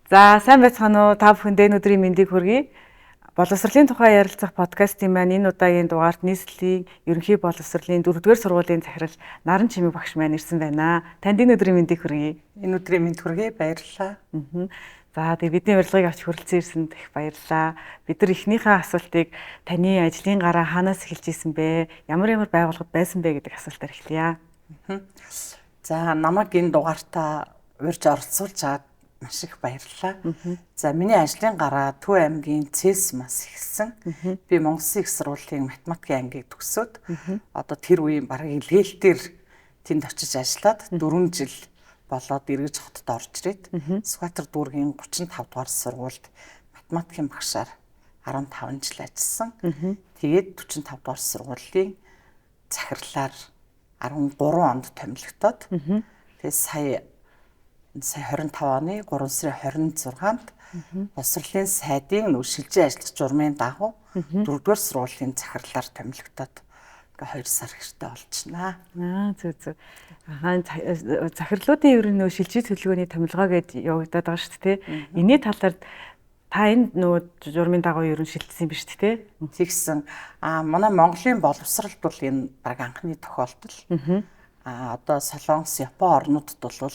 За, сайн байцгаана уу? Та бүхэндээ энэ өдрийн мэндийг хүргэе. Боловсролын тухай ярилцах подкастын маань энэ удаагийн дугаарт нийслэлийн ерөнхий боловсролын 4-р сургуулийн захирал Наран Чимэг багш маань ирсэн байна. Танд энэ өдрийн мэндийг хүргэе. Энэ өдрийн мэнд хүргэе, баярлалаа. За, тэгээ бидний урилгыг авч хүрэлцэн ирсэнд их баярлалаа. Бид нар эхнийхээ асуултыг таны ажлын гараа хаанаас эхэлж исэн бэ? Ямар ямар байгууллагад байсан бэ гэдэг асуултаар эхэлье. За, намайг энэ дугаартаа урьж оролцуулж чад маш их баярлалаа. За, миний ажлын гараа Төв аймгийн ЦЭС мас эхэлсэн. Би Монгол Улсын их сургуулийн математикийн ангийг төгсөөд одоо тэр үеийн бараг илгээлтээр тэнд очиж ажиллаад 4 жил болоод эргэж хотод орж ирээд Сүхбаатар дүүргийн 35 дугаар сургуульд математикийн багшаар 15 жил ажилласан. Тэгээд 45 дугаар сургуулийн захирлаар 13 онд томилогдоод тэгээд сая 25 оны 3 сарын 26-нд боловсролын сайдын нөө шилжин ажиллах журмын дагуу 4-р сургуулийн захирлаар томилогдоод ингээ 2 сар хэртэй болчихнаа. Аа, зөв зөв. Аа, захирлуудын ер нь нөө шилжиж төлөвлөгөөний томилгоо гэж явагдаад байгаа шүү дээ. Энэний талаар та энэ нөө журмын дагуу ер нь шилжсэн юм биш үү те? Тэгсэн. Аа, манай Монголын боловсролд бол энэ баг анхны тохиолдол. Аа, одоо Солонгос, Япон орнуудад бол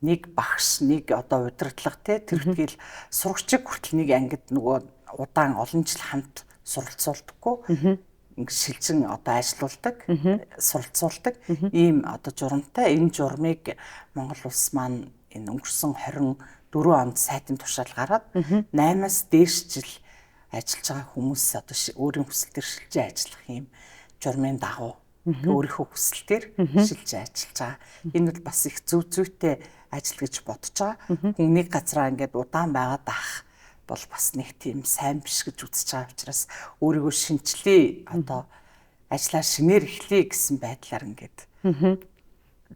нэг багш, нэг одоо удирдлага те, тэр тэгэл сурагчийг хүртэл нэг ангид нөгөө удаан олон жил хамт суралцуулдаггүй. Ингэ шилжин одоо ажилуулдаг, суралцуулдаг ийм одоо журамтай. Энэ журмыг Монгол улс маань энэ өнгөрсөн 24 онд сайтын тушаал гараад 8-аас дээш жил ажиллаж байгаа хүмүүс одоо өөрийн хүсэл төр шилжин ажиллах ийм журмын дагуу өөрийнхөө хүсэлтээр шилжин ажиллаж байгаа. Энэ бол бас их зөв зүйтэй ажил гэж бодож байгаа. Хүн нэг газараа ингээд удаан байгаад ах бол бас нэг тийм сайн биш гэж үзэж байгаа учраас өөрийгөө шинчлэе, одоо ажлаа шинээр эхлэе гэсэн байдлаар ингээд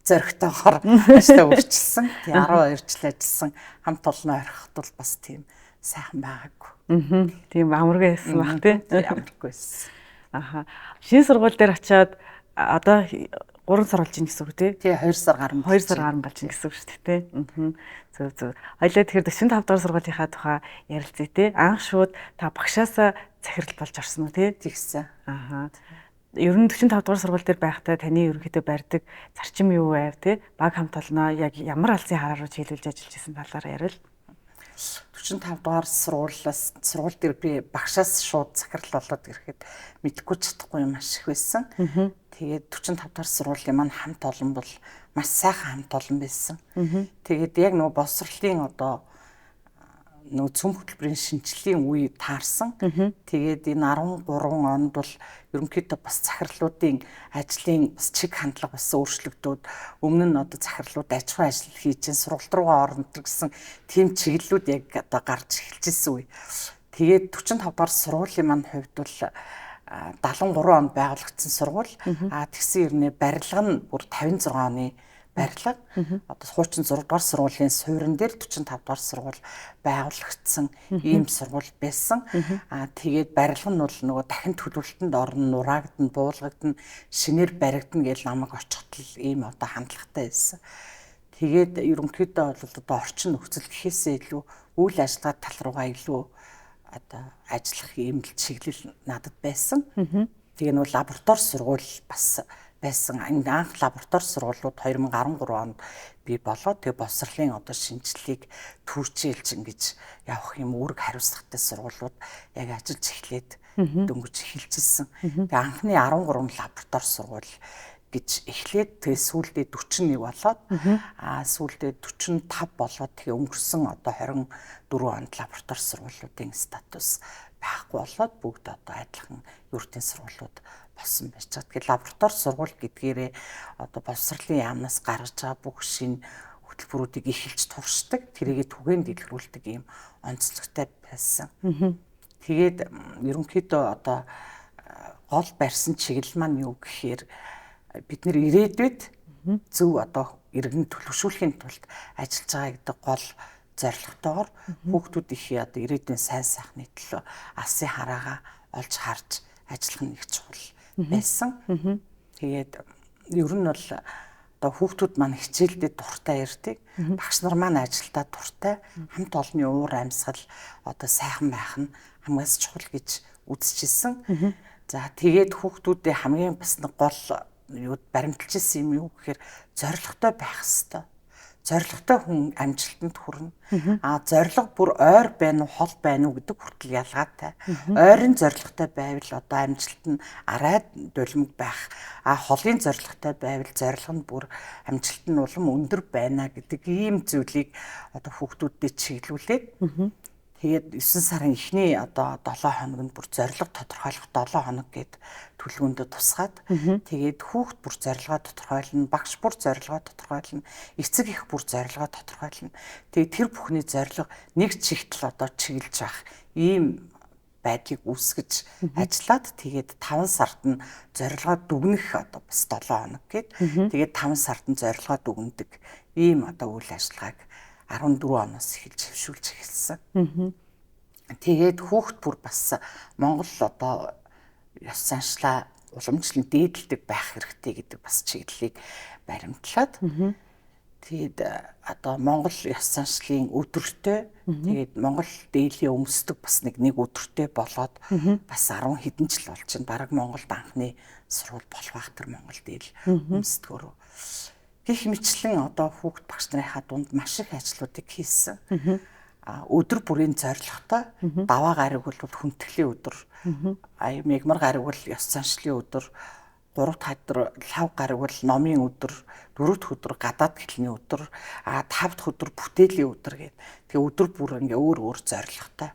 зоригтойгоор ажлаа өөрчилсөн. Тэгээ 12 жил ажилласан, хамт олноо орхиход бол бас тийм сайхан байгаагүй. Тийм амаргүй байсан бах тий. Амаргүй байсан. Аха. Шинэ сургууль дээр очиад одоо 3 сар болж ийн гэсэн үг тий? Тий, 2 сар гарan. 2 сар гарan болж ийн гэсэн үг шүү дээ тий. Зөв зөв. Хоёлаа тэгэхээр 45 дугаар сургуулийнхаа тухай ярилцъя тий. Анх шууд та багшаасаа захирал болж орсон уу тий? Тэгсэн. Аха. Ер нь 45 дугаар сургууль дээр байхдаа таны ерөнхийдөө барьдаг зарчим юу байв тий? Баг хамт олноо яг ямар алсын хараа руу чиглүүлж ажиллаж исэн талаар ярил. 45 дугаар сургуулиас сургууль дээр би багшаас шууд захирал болоод ирэхэд мэдэхгүй чадахгүй юм маш их байсан. Тэгээд 45 дугаар сургуулийн маань хамт олон бол маш сайхан хамт олон байсан. Тэгээд яг нөгөө боловсролын одоо нөгөө цөм хөтөлбөрийн шинжилгээний үе таарсан. Тэгээд энэ 13 онд бол ерөнхийдөө бас захирлуудын ажлын бас чиг хандлага бас өөрчлөгдөөд өмнө нь одоо захирлууд аж ахуйн ажил хийж чинь сургалт руугаа орно гэсэн тийм чиглэлүүд яг одоо гарч эхэлж ирсэн үе. Тэгээд 45 дугаар сургуулийн маань хувьд бол 73 онд байгуулагдсан сургууль. Аа, тэгсэн хэрнээ барилга нь бүр 56 оны барилга. Одоо хуучин 6 дугаар сургуулийн суурин дээр 45 дугаар сургууль байгуулагдсан ийм сургууль байсан. Аа, тэгээд барилга нь бол нөгөө дахин төлөвлөлтөнд орно, нураагдана, буулгагдана, шинээр баригдана гэж намайг очихтол ийм одоо хандлагатай байсан. Тэгээд ерөнхийдөө бол одоо орчин нөхцөл гэхээсээ илүү үйл ажиллагаа тал руугаа илүү одоо ажиллах ийм л чиглэл надад байсан. Тэгээ нөгөө лаборатори сургууль бас байсан. Анх лаборатори сургуулиуд 2013 онд бий болоод тэгээ боловсролын одоо шинжилгээг түүрчээлж ингэж явах юм үүрэг хариуцлагатай сургуулиуд яг ажиллаж эхлээд дөнгөж эхэлжсэн. Тэгээ анхны 13 лаборатори сургууль гэж эхлээд тэгээ сүүлдээ 41 болоод сүүлдээ 45 болоод тэгээ өнгөрсөн одоо 24 онд лаборатори сургуулиудын статус байхгүй болоод бүгд одоо адилхан ердийн сургуулиуд болсон байж байгаа. Тэгэхээр лаборатори сургууль гэдгээрээ одоо боловсролын яамнаас гаргаж байгаа бүх шинэ хөтөлбөрүүдийг эхэлж туршдаг, тэрийгэ түгээн дэлгэрүүлдэг ийм онцлогтой байсан. Тэгээд ерөнхийдөө одоо гол барьсан чиглэл маань юу гэхээр бид нэр ирээдүйд зөв одоо иргэн төлөвшүүлэхийн тулд ажиллаж байгаа гэдэг гол зорилготойгоор хүүхдүүд их одоо ирээдүйн сайн сайхны төлөө алсын хараагаа олж харж ажиллах нь их чухал байсан. Тэгээд ер нь бол Одоо хүүхдүүд маань хичээлдээ дуртай ирдэг. Багш нар маань ажилдаа дуртай. Хамт олонны уур амьсгал одоо сайхан байх нь хамгаас чухал гэж үзчихсэн. За тэгээд хүүхдүүдээ хамгийн бас нэг гол юу баримталж ирсэн юм юу гэхээр зоригтой байх хэвээр. Зоригтой хүн амжилтанд хүрнэ. А зориг бүр ойр байна уу, хол байна уу гэдэг хүртэл ялгаатай. Ойрын зоригтой байвал одоо амжилт нь арай дулимг байх. А холын зоригтой байвал зорилго нь бүр амжилт нь улам өндөр байна гэдэг ийм зүйлийг одоо хүүхдүүдэд чиглүүлээд тэгээд 9 сарын эхний одоо 7 хоног нь бүр зорилго тодорхойлох 7 хоног гэд төлөвөндөө тусгаад тэгээд хүүхд бүр зорилгоо тодорхойлно, багш бүр зорилгоо тодорхойлно, эцэг их бүр зорилгоо тодорхойлно. Тэгээд тэр бүхний зорилго нэг чигтэл одоо чиглэж авах ийм байдлыг үүсгэж ажиллаад тэгээд 5 сард нь зорилгоо дүгнэх одоо бас 7 хоног гэд тэгээд 5 сард нь зорилгоо дүгнэдэг ийм одоо үйл ажиллагааг 14 оноос эхэлж хэвшүүлж эхэлсэн. Тэгээд хүүхд бүр бас Монгол одоо ёс заншлаа уламжлан дээдэлдэг байх хэрэгтэй гэдэг бас чиглэлийг баримтлаад тэгээд одоо Монгол ёс заншлын өдөртөө тэгээд Монгол дээдлийн өмсдөг бас нэг өдөртөө болоод бас 10 хэдэн жил болж байна. Бараг Монголд анхны сургууль болох байх тэр Монгол дээл өмсдгөөрөө. Гэх мэтлэн одоо хүүхд багш нарынхаа дунд маш их ажлуудыг хийсэн. Өдөр бүрийн зорилготой даваа гариг бол хүндэтгэлийн өдөр, мягмар гариг бол ёс заншлын өдөр, 3 дахь өдөр лав гариг бол номын өдөр, 4 дахь өдөр гадаад хэлний өдөр, 5 дахь өдөр бүтээлийн өдөр гээд. Тэгээ өдөр бүр ингээ өөр өөр зорилготой.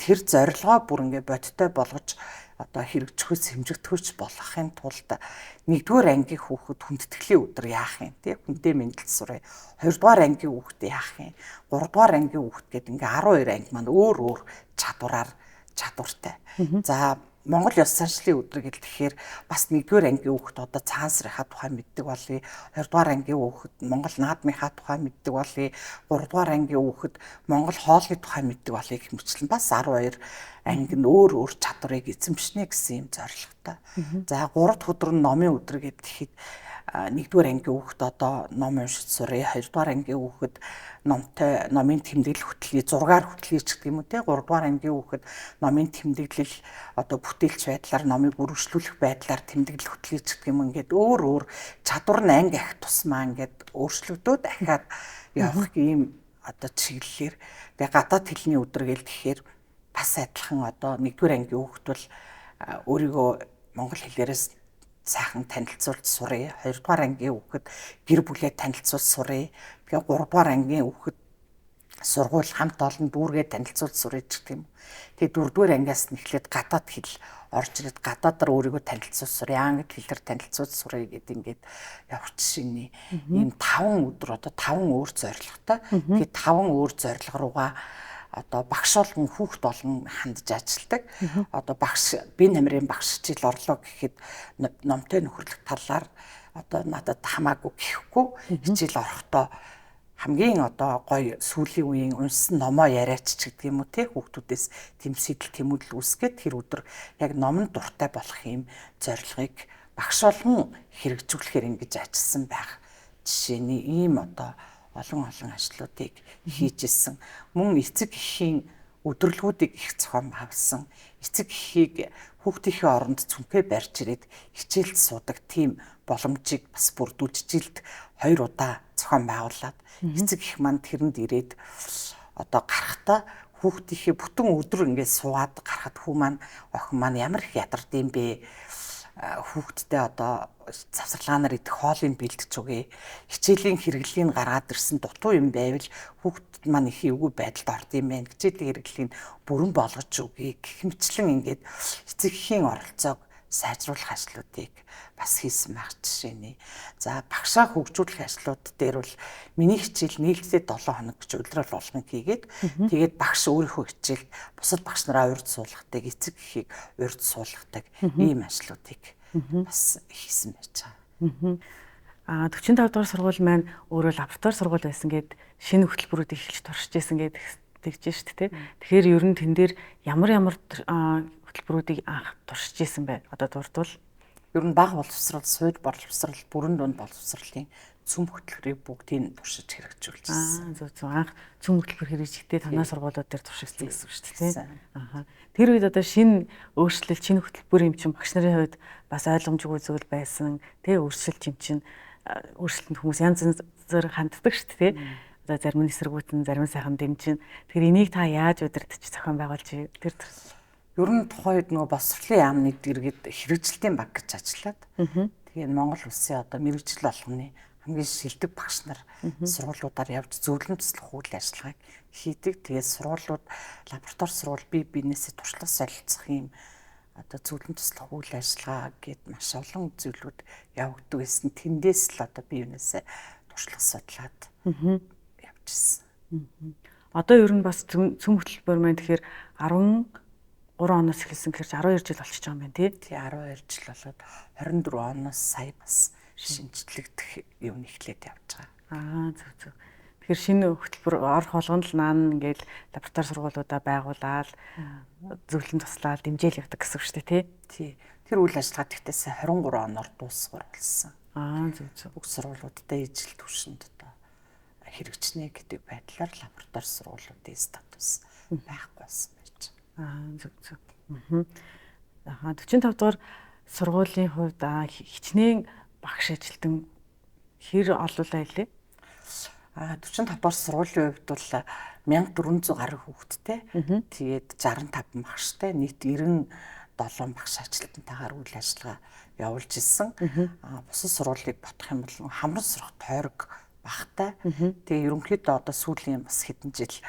Тэр зорилгоо бүр ингээ бодиттой болгож одоо хэрэгжихүйц хэмжигдэхүйц болгохын тулд нэгдүгээр ангийн хүүхэд хүндэтгэлийн өдөр яах юм тий хүнтэй мэндэлж сурах. Хоёрдугаар ангийн хүүхэд яах юм? Гуравдугаар ангийн хүүхэд гээд ингээ 12 анги маань өөр өөр чадвараар чадвартай. За Монгол ёс заншлын өдөр гэл тэгэхээр бас нэгдүгээр ангийн хүүхэд одоо цаан сарынхаа тухай мэддэг болъё. Хоёрдугаар ангийн хүүхэд Монгол наадмынхаа тухай мэддэг болъё. Гуравдугаар ангийн хүүхэд Монгол хоолны тухай мэддэг болъё гэх мэтлэн бас 12 анги нь өөр өөр чадварыг эзэмшнэ гэсэн юм зорилготой. За 3 дахь өдөр нь номын өдөр гэхэд нэгдүгээр ангийн хүүхэд одоо ном уншиж суръя, хоёрдугаар ангийн хүүхэд номтой номын тэмдэглэл хөтлөе, зургаар хөтлөе ч гэх юм уу те. Гуравдугаар ангийн хүүхэд номын тэмдэглэл одоо бүтээлч байдлаар номыг үргэлжлүүлэх байдлаар тэмдэглэл хөтлөе ч гэх юм ингээд өөр өөр чадвар нь анги ах тусмаа ингээд өөрчлөгдөөд дахиад явах ийм одоо чиглэлээр. Тэгээ гадаад хэлний өдөр гээл тэгэхээр бас адилхан одоо нэгдүгээр ангийн хүүхэд бол өөрийгөө монгол хэлээрээс сайхан танилцуулж суръя. Хоёрдугаар ангийн хүүхэд гэр бүлээ танилцуулж суръя. Тэгээ гуравдугаар ангийн хүүхэд сургууль хамт олон дүүргээ танилцуулж суръя гэх юм. Тэгээ дөрөвдүгээр ангиас нь эхлээд гадаад хэл орж ирээд гадаадаар өөрийгөө танилцуулж суръя, англи хэлээр танилцуулж суръя гэдэг ингээд явах жишээний ийм 5 өдөр одоо 5 өөр зорилготой. Тэгээ 5 өөр зорилго руугаа одоо багш болгон хүүхд болгон хандж ажилладаг. Одоо багш би намрын багш хичээл орлоо гэхэд номтой нөхөрлөх талаар одоо надад хамаагүй гэхгүй хичээл орохдоо хамгийн одоо гоё сүүлийн үеийн уншсан номоо яриач ч гэдэг юм уу те хүүхдүүдээс тэм сэтэл тэмүүлэл үүсгээд тэр өдөр яг номонд дуртай болох юм зорилгыг багш болгон хэрэгжүүлэхээр ингэж ажилласан байх жишээний ийм одоо олон олон ажлуудыг хийж исэн. Мөн эцэг эхийн өдөрлгүүдийг их зохион байгуулсан. Эцэг эхийг хүүхдийнхээ оронд цүнхээ барьж ирээд хичээлд суудаг тийм боломжийг бас бүрдүүлж жилд 2 удаа зохион байгуулад эцэг их маань тэрэнд ирээд одоо гарахдаа хүүхдийнхээ бүтэн өдөр ингээд суугаад гарахад хүү маань охин маань ямар их ядард юм бэ, хүүхдтэй одоо завсарлагаанаар идэх хоолыг бэлдэж өгье. Хичээлийн хэрэглэгийг гаргаад ирсэн дутуу юм байвал хүүхдэд маань их эвгүй байдалд орд юм байна. Хичээлийн хэрэглэгийг бүрэн болгож өгье гэх мэтлэн ингээд эцэг эхийн оролцоог сайжруулах ажлуудыг бас хийсэн байх жишээний. За багшаа хөгжүүлэх ажлууд дээр бол миний хичээл нээлттэй 7 хоног гэж улирал болгон хийгээд тэгээд багш өөрийнхөө хичээлд бусад багш нараа урьд суулгадаг, эцэг эхийг урьд суулгадаг ийм ажлуудыг бас хийсэн байж байгаа. 45 дугаар сургууль маань өөрөө лаборатори сургууль байсан гээд шинэ хөтөлбөрүүдийг эхэлж туршиж байсан гээд тэгж шүү дээ. Тэгэхээр ер нь тэн дээр ямар ямар хөтөлбөрүүдийг анх туршиж исэн бай. Одоо дурдвал ер нь бага боловсрал, сууж боловсрал, бүрэн дунд боловсролын цөм хөтөлбөрийг бүгдийг туршиж хэрэгжүүлсэн. Зөв зөв. Анх цөм хөтөлбөр хэрэгжихдээ танай сургуулиуд дээр туршигдсан гэсэн үг шүү дээ, тийм. Тэр үед одоо шинэ өөрчлөлт, шинэ хөтөлбөр юм чинь багш нарын хувьд бас ойлгомжгүй зүйл байсан. Тэ өөрчлөлт юм чинь өөрчлөлтөнд хүмүүс янз янзаар ханддаг шүү дээ, тэ. Одоо зарим нь эсэргүүцэн, зарим нь сайхан дэмжин. Тэгэхээр энийг та яаж удирдах зохион байгуулж тэр Ер нь тухайн үед нөгөө боловсролын яамны дэргэд хэрэгжилтийн баг гэж ажиллаад. Тэгээд Монгол улсын одоо мэргэжил болгоны хамгийн шилдэг багш нар сургуулиудаар явж зөвлөм туслах үйл ажиллагааг хийдэг. Тэгээд сургуулиуд лаборатори сургууль бие биенээсээ туршлага солилцох юм одоо зөвлөм туслах үйл ажиллагаа гэд маш олон зүйлүүд явагддаг байсан. Тэндээс л одоо бие биенээсээ туршлага судлаад явжсэн. Одоо ер нь бас цөм хөтөлбөр маань тэгэхээр 13 оноос эхэлсэн гэхээр 12 жил болчихж байгаа юм байна тий. Тий 12 жил болоод 24 оноос сая бас шинжлэгдэх юм эхлээд явж байгаа. Зөв зөв. Тэгэхээр шинэ хөтөлбөр орох болгонд л наан ингээл лаборатори сургуулиудаа байгуулаад зөвлөн туслаад дэмжээл явдаг гэсэн үг шүү дээ тий. Тий. Тэр үйл ажиллагаа тэгтээс 23 оноор дуусгаар болсон. Зөв зөв. Бүх сургуулиудад ижил түвшинд одоо хэрэгжинэ гэдэг байдлаар лаборатори сургуулиудын статус байхгүй болсон байж байгаа. Зөв зөв. 45 дугаар сургуулийн хувьд хичнээн багш ажилтан хэр олуулаа илээ? 45 дугаар сургуулийн хувьд бол 1400 гаруй хүүхэдтэй. Тэгээд 65 багштай, нийт 97 багш ажилтнтайгаар үйл ажиллагаа явуулж ирсэн. Бусад сургуулийг бодох юм бол хамран сурах тойрог багтай. Тэгээ ерөнхийдөө одоо сүүлийн бас хэдэн жил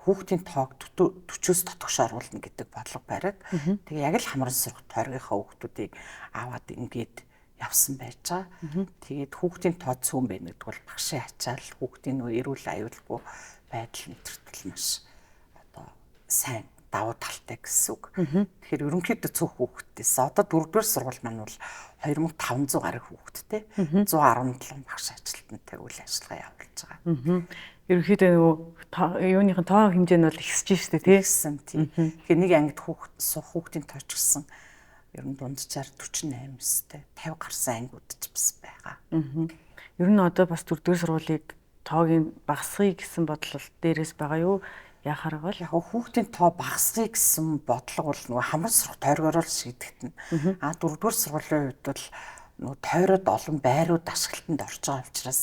хүүхдийн тоог 40-оос дотгош оруулна гэдэг бодлого бариад. Тэгээ яг л хамран сурах тойргийнхаа хүүхдүүдийг аваад ингээд явсан байж байгаа. Тэгээд хүүхдийн тоо цөөн байна гэдэг бол багшийн ачаал, хүүхдийн нөө эрүүл аюулгүй байдал нэтэртэл маш одоо сайн давуу талтай гэсэн үг. Тэгэхээр ерөнхийдөө цөөх хүүхдээс одоо 4-р сургууль маань бол 2500 гаруй хүүхэдтэй 117 багш ажилтнтай үйл ажиллагаа явуулж байгаа. Ерөнхийдөө нөгөө юуных нь тоо хэмжээ нь бол ихсэж штэ тий. Ихсэн тий. Тэгэхээр нэг ангид хүүхд суух хүүхдийн тоо ч гэсэн ер нь дунджаар 48-тэй 50 гарсан ангиуд ч бас байгаа. Ер нь одоо бас 4-р сургуулийг тоогийн багасгая гэсэн бодлол дээрээс байгаа юу? Яхаар бол яг хүүхдийн тоо багасгая гэсэн бодлого бол нөгөө хамран сурах тойргоор л шийдэгдэнэ. 4-р сургуулийн хувьд бол нөгөө тойроод олон байрууд ашиглалтанд орж байгаа учраас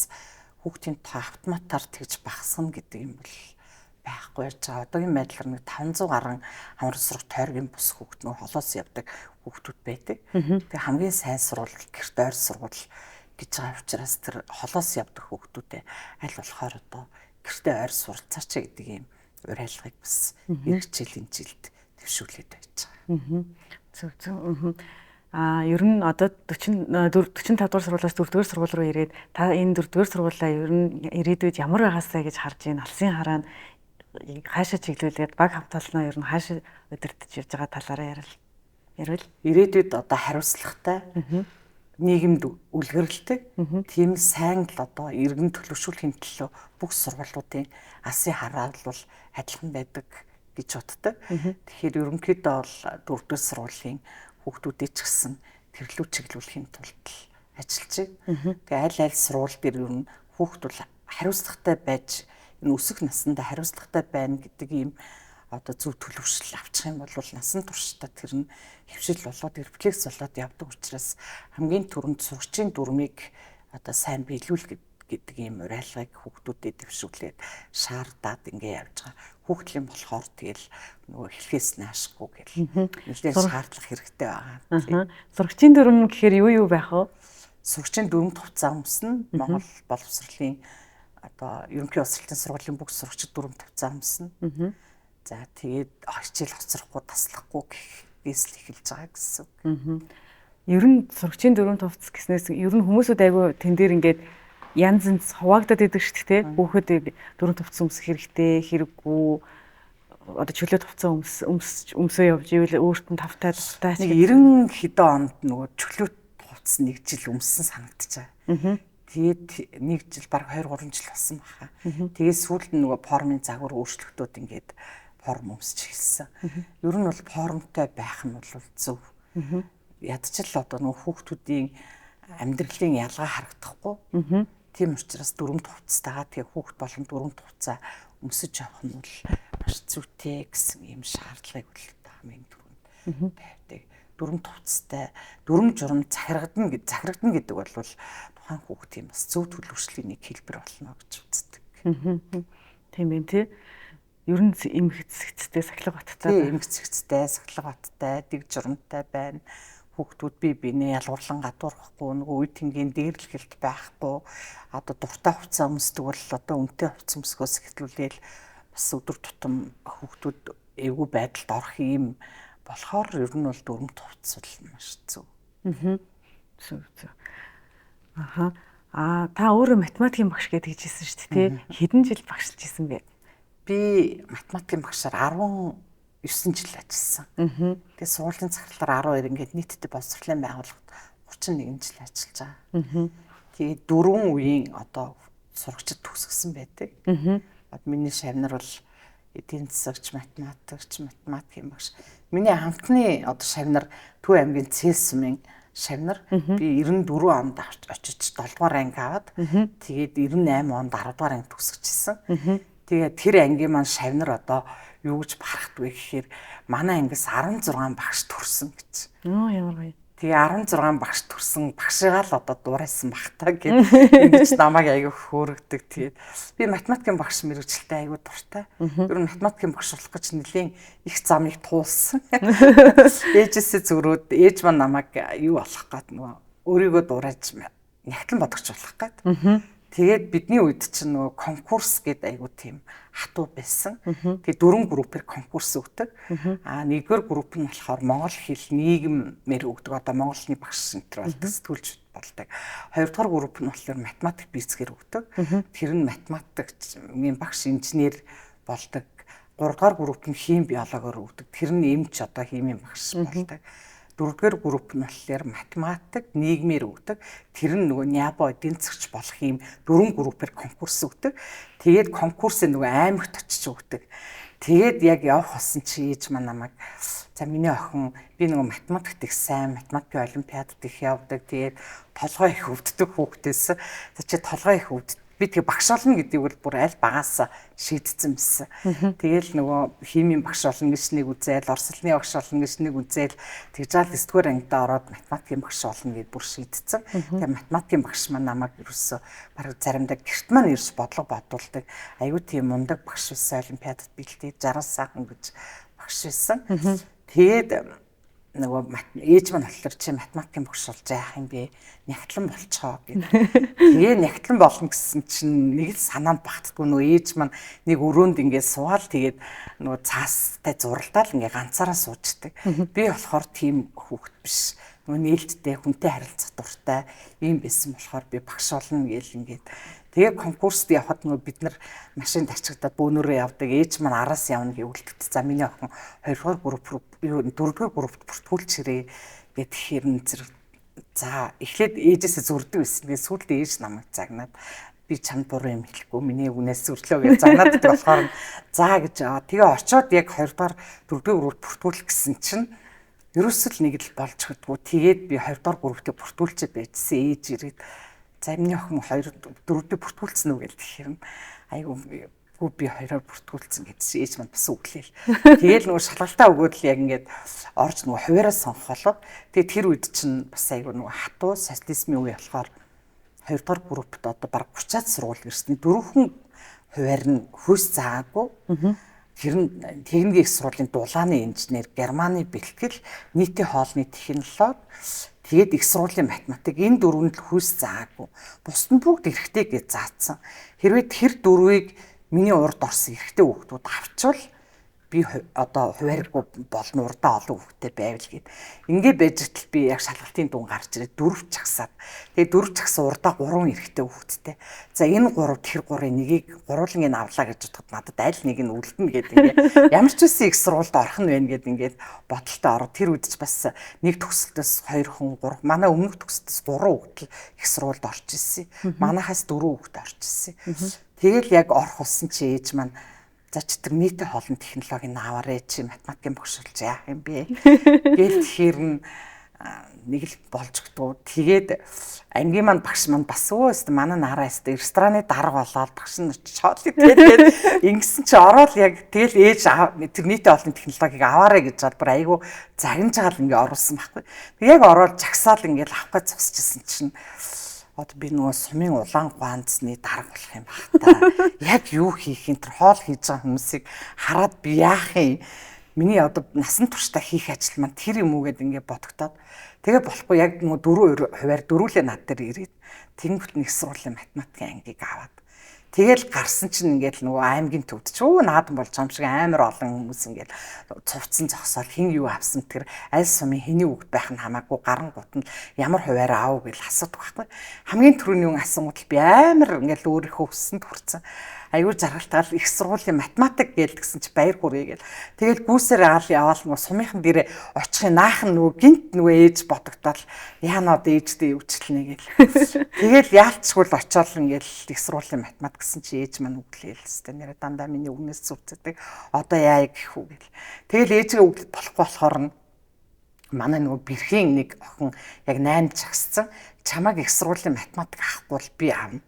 хүүхдийн тоо автоматар тэгж багасгана гэдэг юм бол байхгүй байж байгаа. Одоогийн байдлаар нэг 500 гаруй хамран сурах тойргийн бус хүүхд нөгөө холоос явдаг хүүхдүүд байдаг. Тэгээ хамгийн сайн сургууль гэрт ойр сургууль гэж байгаа учраас тэр холоос явдаг хүүхдүүдэд аль болохоор одоо гэртээ ойр суралцаач гэдэг юм уриалгыг бас эх жилийн жилд дэвшүүлээд байж байгаа. Зөв зөв. Ер нь одоо 45 дугаар сургуулиас 4 дугаар сургууль руу ирээд та энэ 4 дугаар сургуулаа ер нь ирээдүйд ямар байгаасай гэж харж байна? Алсын хараа нь хаашаа чиглүүлээд баг хамтаалнаа ер нь хаашаа удирдах явж байгаа талаараа ярил. Ирээдүйд одоо хариуцлагатай нийгэмд үлгэрэлдэг тийм сайн л одоо иргэн төлөвшүүлэхийн төлөө бүх сургуулиудын алсын хараа бол адилхан байдаг гэж боддог. Тэгэхээр ерөнхийдөө бол 4-р сургуулийн хүүхдүүдээ ч гэсэн тэрлүү чиглүүлэхийн тулд ажиллаж байна. Тэгээ аль аль сургууль дээр ер нь хүүхд бол хариуцлагатай байж энэ өсөх насндаа хариуцлагатай байна гэдэг ийм одоо зөв төлөвшил авчих юм бол насан туршдаа тэр нь хөвшил болоод рефлекс болоод явдаг учраас хамгийн түрүүнд сурагчийн дүрмийг одоо сайн биелүүлэх гэдэг ийм уриалгыг хүүхдүүдэд дэвшүүлээд шаардаад ингээ явж байгаа. Хүүхдлийн болохоор тэгэл нөгөө хэлхээс наашгүй гэл нэлээд шаардлага хэрэгтэй байгаа. Сурагчийн дүрм гэхээр юу байх вэ? Сурагчийн дүрм хувцас өмснө. Монгол боловсролын одоо ерөнхий боловсролын сургуулийн бүх сурагчид дүрм хувцас өмснө. За тэгээд хичээл хоцрохгүй таслахгүй гэхээс л эхэлж байгаа гэсэн үг. Ер нь сурагчийн дүрм хувцас гэснээс ер нь хүмүүсүүд айгүй тэн дээр ингээд янз янз хуваагдаад идэг шүү дээ. Хүүхэд дүрм хувцас өмсөх хэрэгтэй, хэрэггүй одоо чөлөөт хувцас өмсөө явж ивэл өөрт нь тавтай дуртай. Нэг 90 хэдэн онд нөгөө чөлөөт хувцас нэг жил өмссөн санагдчихаа. Тэгээд нэг жил баг 2 3 жил болсон баха. Тэгээд сүүлд нь нөгөө формын загвар өөрчлөгдөд ингээд форм өмсч эхэлсэн. Ер нь бол формтой байх нь бол зөв. Ядчил одоо нөгөө хүүхдүүдийн амьдралын ялгаа харагдахгүй. Тийм учраас дүрэмт хувцастайгаа тэгээ хүүхэд болон дүрэмт хувцаа өмсөж явах нь бол маш зүйтэй гэсэн ийм шаардлагыг бол хамгийн түрүүнд тавьдаг. Дүрэмт хувцастай дүрэм журам захирагдана гэдэг бол тухайн хүүхдийн бас зөв төлөвшлийн нэг хэлбэр болно гэж үздэг. Тийм байх тий. Ер нь эмх цэгцтэй сахилга баттай. Тийм, эмх цэгцтэй, сахилга баттай, дэг журамтай байна. Хүүхдүүд бие биенээ ялгуурлан гадуурхахгүй, нөгөө үе тэнгийн дээрлэхэлт байхгүй. Одоо дуртай хувцас өмсдөг бол одоо үнэтэй хувцас өмсгөөс эхлүүлээл бас өдөр тутам хүүхдүүд эвгүй байдалд орох юм болохоор ер нь бол дүрэмт хувцас бол маш зөв. Зөв зөв. Аха. Аа, та өөрөө математикийн багш гэдэг хэлжсэн шүү дээ, тий? Хэдэн жил багшилж исэн бэ? Би математикийн багшаар 19 жил ажилласан. Тэгээ сургуулийн захирлаар 12, ингээд нийтдээ боловсролын байгууллагад 31 жил ажиллаж байгаа. Тэгээ дөрвөн үеийн одоо сурагчид төгсгсөн байдаг. Одоо миний шавнар бол эдийн засагч, математикч, математикийн багш. Миний анхны одоо шавнар Төв аймгийн Цэсмийн шавнар. Би 94 онд очиж 7 дугаар анги аваад тэгээд 98 онд 10 дугаар анги төгсөжсэн. Тэгээд тэр ангийн маань шавнар одоо юу гэж барахдгүй гэхээр манай ангиас 16 багш төрсөн гэж. Оо, ямар гоё. Тэгээ 16 багш төрсөн багшигаа л одоо дуурайсан бах та гэд ингэж намайг айгүй хөөрөгдөг. Тэгээд би математикийн багш мэрэгчлээ айгүй дуртай. Ер нь математикийн багш болох гэж нэлийн их замыг туулсан. Ээжээсээ зөрөөд ээж маань намайг юу болох гээд нөгөө өөрийгөө дуурайж нягтлан бодогч болох гээд. Тэгээд бидний үед чинь нөгөө конкурс гэдэг айгүй тийм хатуу байсан. Тэгээд дөрвөн группээр конкурс өгдөг. Аа, нэгдүгээр групп нь болохоор монгол хэл нийгмээр өгдөг. Одоо монголны багш энэ төр болдог, сэтгүүлч болдог. Хоёрдугаар групп нь болохоор математик физикээр өгдөг. Тэр нь математикийн багш, инженер болдог. Гуравдугаар групп нь хим биологоор өгдөг. Тэр нь эмч, одоо химийн багш болдог. Дөрөвдүгээр групп нь болохоор математик, нийгмээр өгдөг. Тэр нь нөгөө нябо эдийн засгч болох юм дөрвөн группээр конкурс өгдөг. Тэгээд конкурсын нөгөө аймагт очиж өгдөг. Тэгээд яг явах болсон чи ээж маань намайг за миний охин би нөгөө математикт их сайн, математикийн олимпиадад их явдаг. Тэгээд толгой их өвддөг хүүхдээс за чи толгой их өвддөг. Би тэгээ багш болно гэдгийг бол бүр аль багаас шийдсэн байсан. Тэгээл нөгөө химийн багш болно гэж нэг үзээл, орсолны багш болно гэж нэг үзээл, тэгж жаал 9 дугаар ангидаа ороод математикийн багш болно гэд бүр шийдсэн. Тэгээ математикийн багш маань намайг ерөөсөө бараг заримдаа гэрт маань ирж бодлого бодуулдаг. Айгүй тийм мундаг багш байсан, олимпиадад бэлдээд 60 сайхан гэж багш байсан. Тэгээд нөгөө ээж маань болохоор чи математикийн багш болж яах юм бэ? Нягтлан болцгоо гэв. Тэгээ нягтлан болно гэсэн чинь нэг л санаанд багтдаггүй. Нөгөө ээж маань нэг өрөөнд ингээд суугаал тэгээд нөгөө цаастай зуралдаал ингээд ганцаараа суучдаг. Би болохоор тийм хүүхэд биш. Нөгөө нээлттэй, хүнтэй харилцах дуртай юм байсан болохоор би багш болно гээл ингээд. Тэгээ конкурст явхад нөгөө бид нар машинд ачигдаад бөөнөрөө явдаг. Ээж маань араас явна гэвэлтгт. За миний охин 2 дугаар групп руу, 4 дугаар группт бүртгүүлчихэрээ гэд хэрэн зэрэг. За эхлээд ээжээсээ зүрдэг байсан. Тэгээ сүүлд ээж намайг загнаад би чамд буруу юм хэлэхгүй, миний үгнээс зүрлөө гэж загнаад байдаг болохоор за гэж. Тэгээ очиод яг 2 дугаар 4 дугаар группт бүртгүүлэх гэсэн чинь ерөөсөл нэг л болж чаддгүй. Тэгээд би 2 дугаар группт бүртгүүлчихэд байжсэн. Ээж ирээд за миний охин 2 4-д бүртгүүлсэн үү гэж тэгэхээр айгүй би 2-оор бүртгүүлсэн гэсэн ээж маань бас өглөөл. Тэгээл нөгөө шалгалтаа өгөөд л яг ингээд орж нөгөө хуваараа сонгох болов. Тэгээ тэр үед чинь бас айгүй нөгөө хатуу социализмын үе болохоор 2 дугаар группт одоо бараг 30-аад сургууль ирсэн. Дөрвөн хуваар нь хөөс заагүй. Тэр нь техникийн их сургуулийн дулааны инженер, Германы бэлтгэл, нийтийн хоолны технологи, тэгээд их сургуулийн математик энэ дөрвөнд л хүйс заагүй. Бусд нь бүгд эрэгтэй гэж заацсан. Хэрвээ тэр дөрвийг миний урд орсон эрэгтэй хүүхдүүд авчвал би одоо хуваарьгүй болно, урдаа олон хүүхдтэй байвал гэд. Ингээ байж тал би яг шалгалтын дүн гарч ирээд 4 чагсаад. Тэгээ 4 чагсан урдаа 3 эрэгтэй хүүхдтэй. За энэ 3 тэр 3-ын нэгийг гурвууланг нь авлаа гэж бодоход надад аль нэг нь үлдэнэ гэд ингээ ямар ч үсэн их сургуульд орох нь байна гэд ингээд бодолтой ороод тэр үед ч бас нэг төгсөлтөөс 2 хүн 3 манай өмнөх төгсөлтөөс 3 хүүхд л их сургуульд орж ирсэн. Манайхаас 4 хүүхд орж ирсэн. Тэгэл яг орох болсон чи ээж маань за чи тэр нийтийн хоолны технологийн аваарэ, чи математикийн багш болж яах юм бэ? Гээл тэгэхээр нь Нэг л болж өгдөг. Тэгээд ангийн маань багш маань бас өөст манай нараа өстө рестораны дарга болоод багш нь очоод тэгээд ингэсэн чи ороод яг тэгэл ээж тэр нийтийн олонний технологиг аваарэ гэж бод бүр айгүй загнаж байгаа л ингээ оруулсан байхгүй. Тэг яг ороод жагсаал ингээл авах гэж зогсчихсон чинь одоо би нөгөө сумын улаан гуанцны дарга болох юм баг та. Яг юу хийх юм тэр хоол хийж байгаа хүмүүсийг хараад би яах юм? Миний одоо насан туршдаа хийх ажил маань тэр юм уу гэд ингээ бодогдоод тэгээ болохгүй яг нөгөө 4 хувиар дөрүүлээ над дээр ирээд тэнгүүт нэг сургуулийн математикийн ангийг аваад тэгэл гарсан чинь ингээд л нөгөө аймгийн төвд ч өө наадам болж байгаа юм шиг амар олон хүмүүс ингээд цувцсан зогсоол хин юу авсан тэр аль сумын хэний үгд байх нь хамаагүй гарангуут нь ямар хувиар аав гэж асуудаг байхгүй. Хамгийн түрүүний юм асуугууд би амар ингээд өөрийнхөө хүссэнд хүрсэн. Аюул жаргалтайгаар их сургуулийн математик гээл гэсэн чи баяр хүрээ гээл. Тэгэл гүйсээр аал яваал нөгөө сумынхан дээрээ очихын наахан нөгөө гинт нөгөө ээж бодогдоод яана одоо ээжтэй өвчлэнэ гээл. Тэгэл яалчгүй л очиод ингээл их сургуулийн математик гэсэн чи ээж маань өглөөл хэвээр нэрэ дандаа миний үгнээс зүрцдэг. Одоо яа гэх үү гээл. Тэгэл ээжгээ өглөд болохгүй болохоор нь манай нөгөө бэрхийн нэг охин яг 8 чагссан. Чамайг их сургуулийн математик авахгүй бол би авна.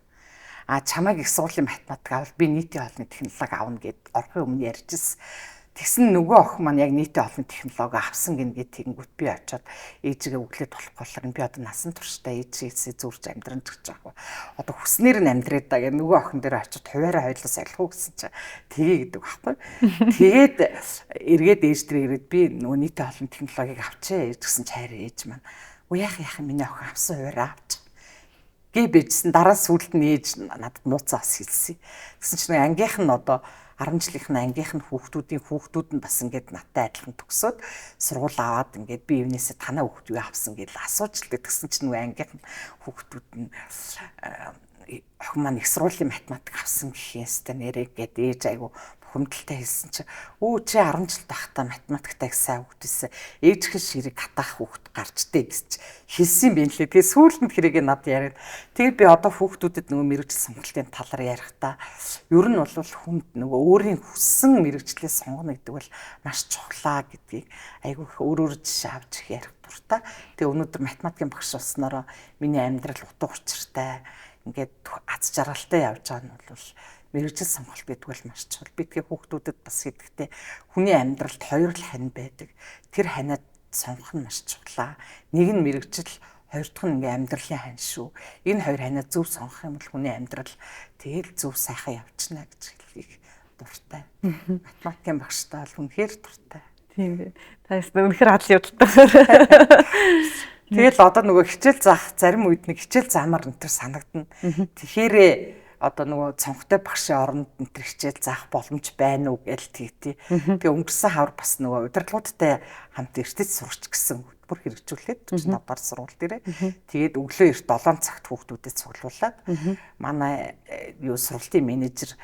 А чамайг их сургуулийн математик авал би нийтийн олонний технологи авна гэд орохын өмнө ярьжсэн. Тэгсэн нөгөө охин маань яг нийтийн олонний технологи авсан гин гэд тэгэнгүүт би очиод ээжигээ өглөөд болохгүй болохоор би одоо насан туршдаа ээжээсээ зурж амьдран гэж байгаа. Одоо хүснээр нь амьдрээ да гэх нөгөө охин дээр очиод хуваараа хоёлоо солих уу гэсэн чинь тгий гэдэг байхгүй. Тэгээд эргээд ээж дээр ирээд би нөгөө нийтийн олонний технологиг авчээ ээж гэсэн чи хайр ээж маань. Үгүй яах яах миний охин авсан хуваараа авч гэ бэжсэн дараа сүүлд нь ээж надад нууцаа бас хэлсэн. Тэгсэн чинь ангийнх нь одоо 10 жилийнх нь ангийнх нь хүүхдүүдийн хүүхдүүд нь бас ингээд надтай адилхан төгсөөд сургууль аваад ингээд би эвнээсээ танаа хүүхд юу авсан гэж асууж л тэгсэн чинь нөгөө ангийнх нь хүүхдүүд нь охин маань их сургуулийн математик авсан гэх юмстай нэрээ гээд ээж айгу бухимдалтай хэлсэн чи өө чи 10 жил байхдаа математиктай их сайн хүүхд байсан. Ээжхэн ширэг хатаах хүүхд гарч дээ гэж хэлсэн юм байна лээ. Тэгээ сүүлд нь тэрийг над яриад. Тэгээ би одоо хүүхдүүдэд нөгөө мэргэжил сонголтын талаар ярихдаа ер нь бол хүнд нөгөө өөрийн хүссэн мэргэжлээ сонгоно гэдэг бол маш чухлаа гэдгийг айгүй их өөр өөр жишээ авч их ярих дуртай. Тэгээ өнөөдөр математикийн багш болсноороо миний амьдрал утга учиртай ингээд аз жаргалтай явж байгаа нь бол мэргэжил сонголт гэдэг бол маш чухал. Би тэгээ хүүхдүүдэд бас хэлэхдээ хүний амьдралд хоёр л хань байдаг. Тэр ханаад сонгох нь маш чухлаа. Нэг нь мэргэжил, хоёр дахь нь ингээ амьдралын хань шүү. Энэ хоёр ханаа зөв сонгох юм бол хүний амьдрал тэгэл зөв сайхан явчихна гэж хэлхийг дуртай. Математикийн багштай бол үнэхээр дуртай. Тийм ээ. Та ястаа үнэхээр адал явдалтай. Тэгэл одоо нөгөө хичээл заах зарим үед нэг хичээл заамаар энэ төр санагдана. Тэгэхээр одоо нөгөө цонхтой багшийн оронд энэ төр хичээл заах боломж байна уу гэж тэгтий. Тэгээ өнгөрсөн хавар бас нөгөө удирдлагуудтай хамт эртэц сурч гэсэн хөтөлбөр хэрэгжүүлээд 45 дугаар сургууль дээрээ. Тэгээд өглөө эрт 7 цагт хүүхдүүдэд цуглуулад манай юу сургуулийн менежер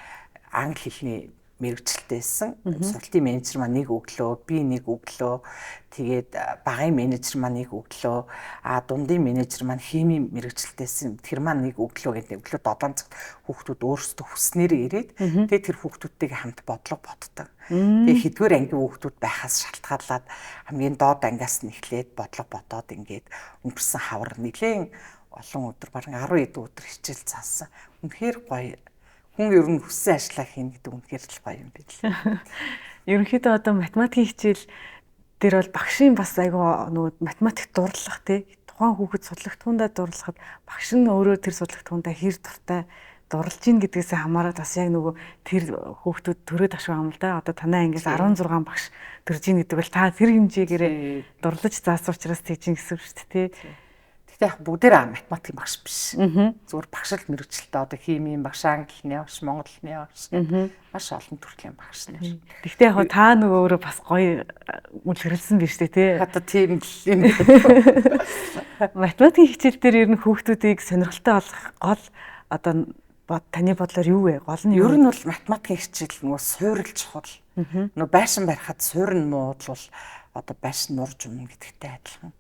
англи хэлний мэрэгчлээ байсан. Сургуулийн менежер маань нэг өглөө, би нэг өглөө, тэгээд багын менежер маань нэг өглөө, а дундын менежер маань химийн мэрэгчлээсэн. Тэр маань нэг өглөө гэдэг өглөө 7 цагт хүүхдүүд өөрсдөө хүснээрээ ирээд тэгээд тэр хүүхдүүдтэйгээ хамт бодлого боддог. Тэгээд хэдгээр ангийн хүүхдүүд байхаас шалтгаалаад хамгийн доод ангиас нь эхлээд бодлого бодоод ингээд өнгөрсөн хавар нэлээд олон өдөр баран 10 хэдэн өдөр хичээл заасан. Үнэхээр гоё. Хүн ер нь хүссэн ажлаа хийнэ гэдэг үнэхээр л гоё юм байна. Ерөнхийдөө одоо математикийн хичээл дээр бол багшийн бас айгүй нөгөө математик дурлах тий тухайн хүүхэд судлагдахуундаа дурлахад багш нь өөрөө тэр судлагдахуундаа хэр дуртай дурлж ийн гэдгээсээ хамаарат бас яг нөгөө тэр хүүхдүүд төрөөд ашиг юм л да. Одоо танай ангиас 16 багш төрж ийн гэдэг бол та тэр хэмжээгээрээ дурлаж заасан учраас тэгж ийн гэсэн үг шүү дээ тий. Гэтэ яг бүгдээр математикийн багш биш. Зүгээр багш л мэрэгчлээ. Одоо химийн багш, англины багш, монголны багш маш олон төрлийн багш нар. Гэхдээ яг та нөгөө өөрөө бас гоё үлгэрэлсэн биш үү те? Одоо тийм л юм. Математикийн хичээл дээр ер нь хүүхдүүдийг сонирхолтой болгох гол одоо таны бодлоор юу вэ? Гол нь ер нь бол математикийн хичээл нөгөө суурил чухал. Нөгөө байшин барихад суурь нь муудлал одоо байшин нурж өмнө гэдэгтэй адилхан.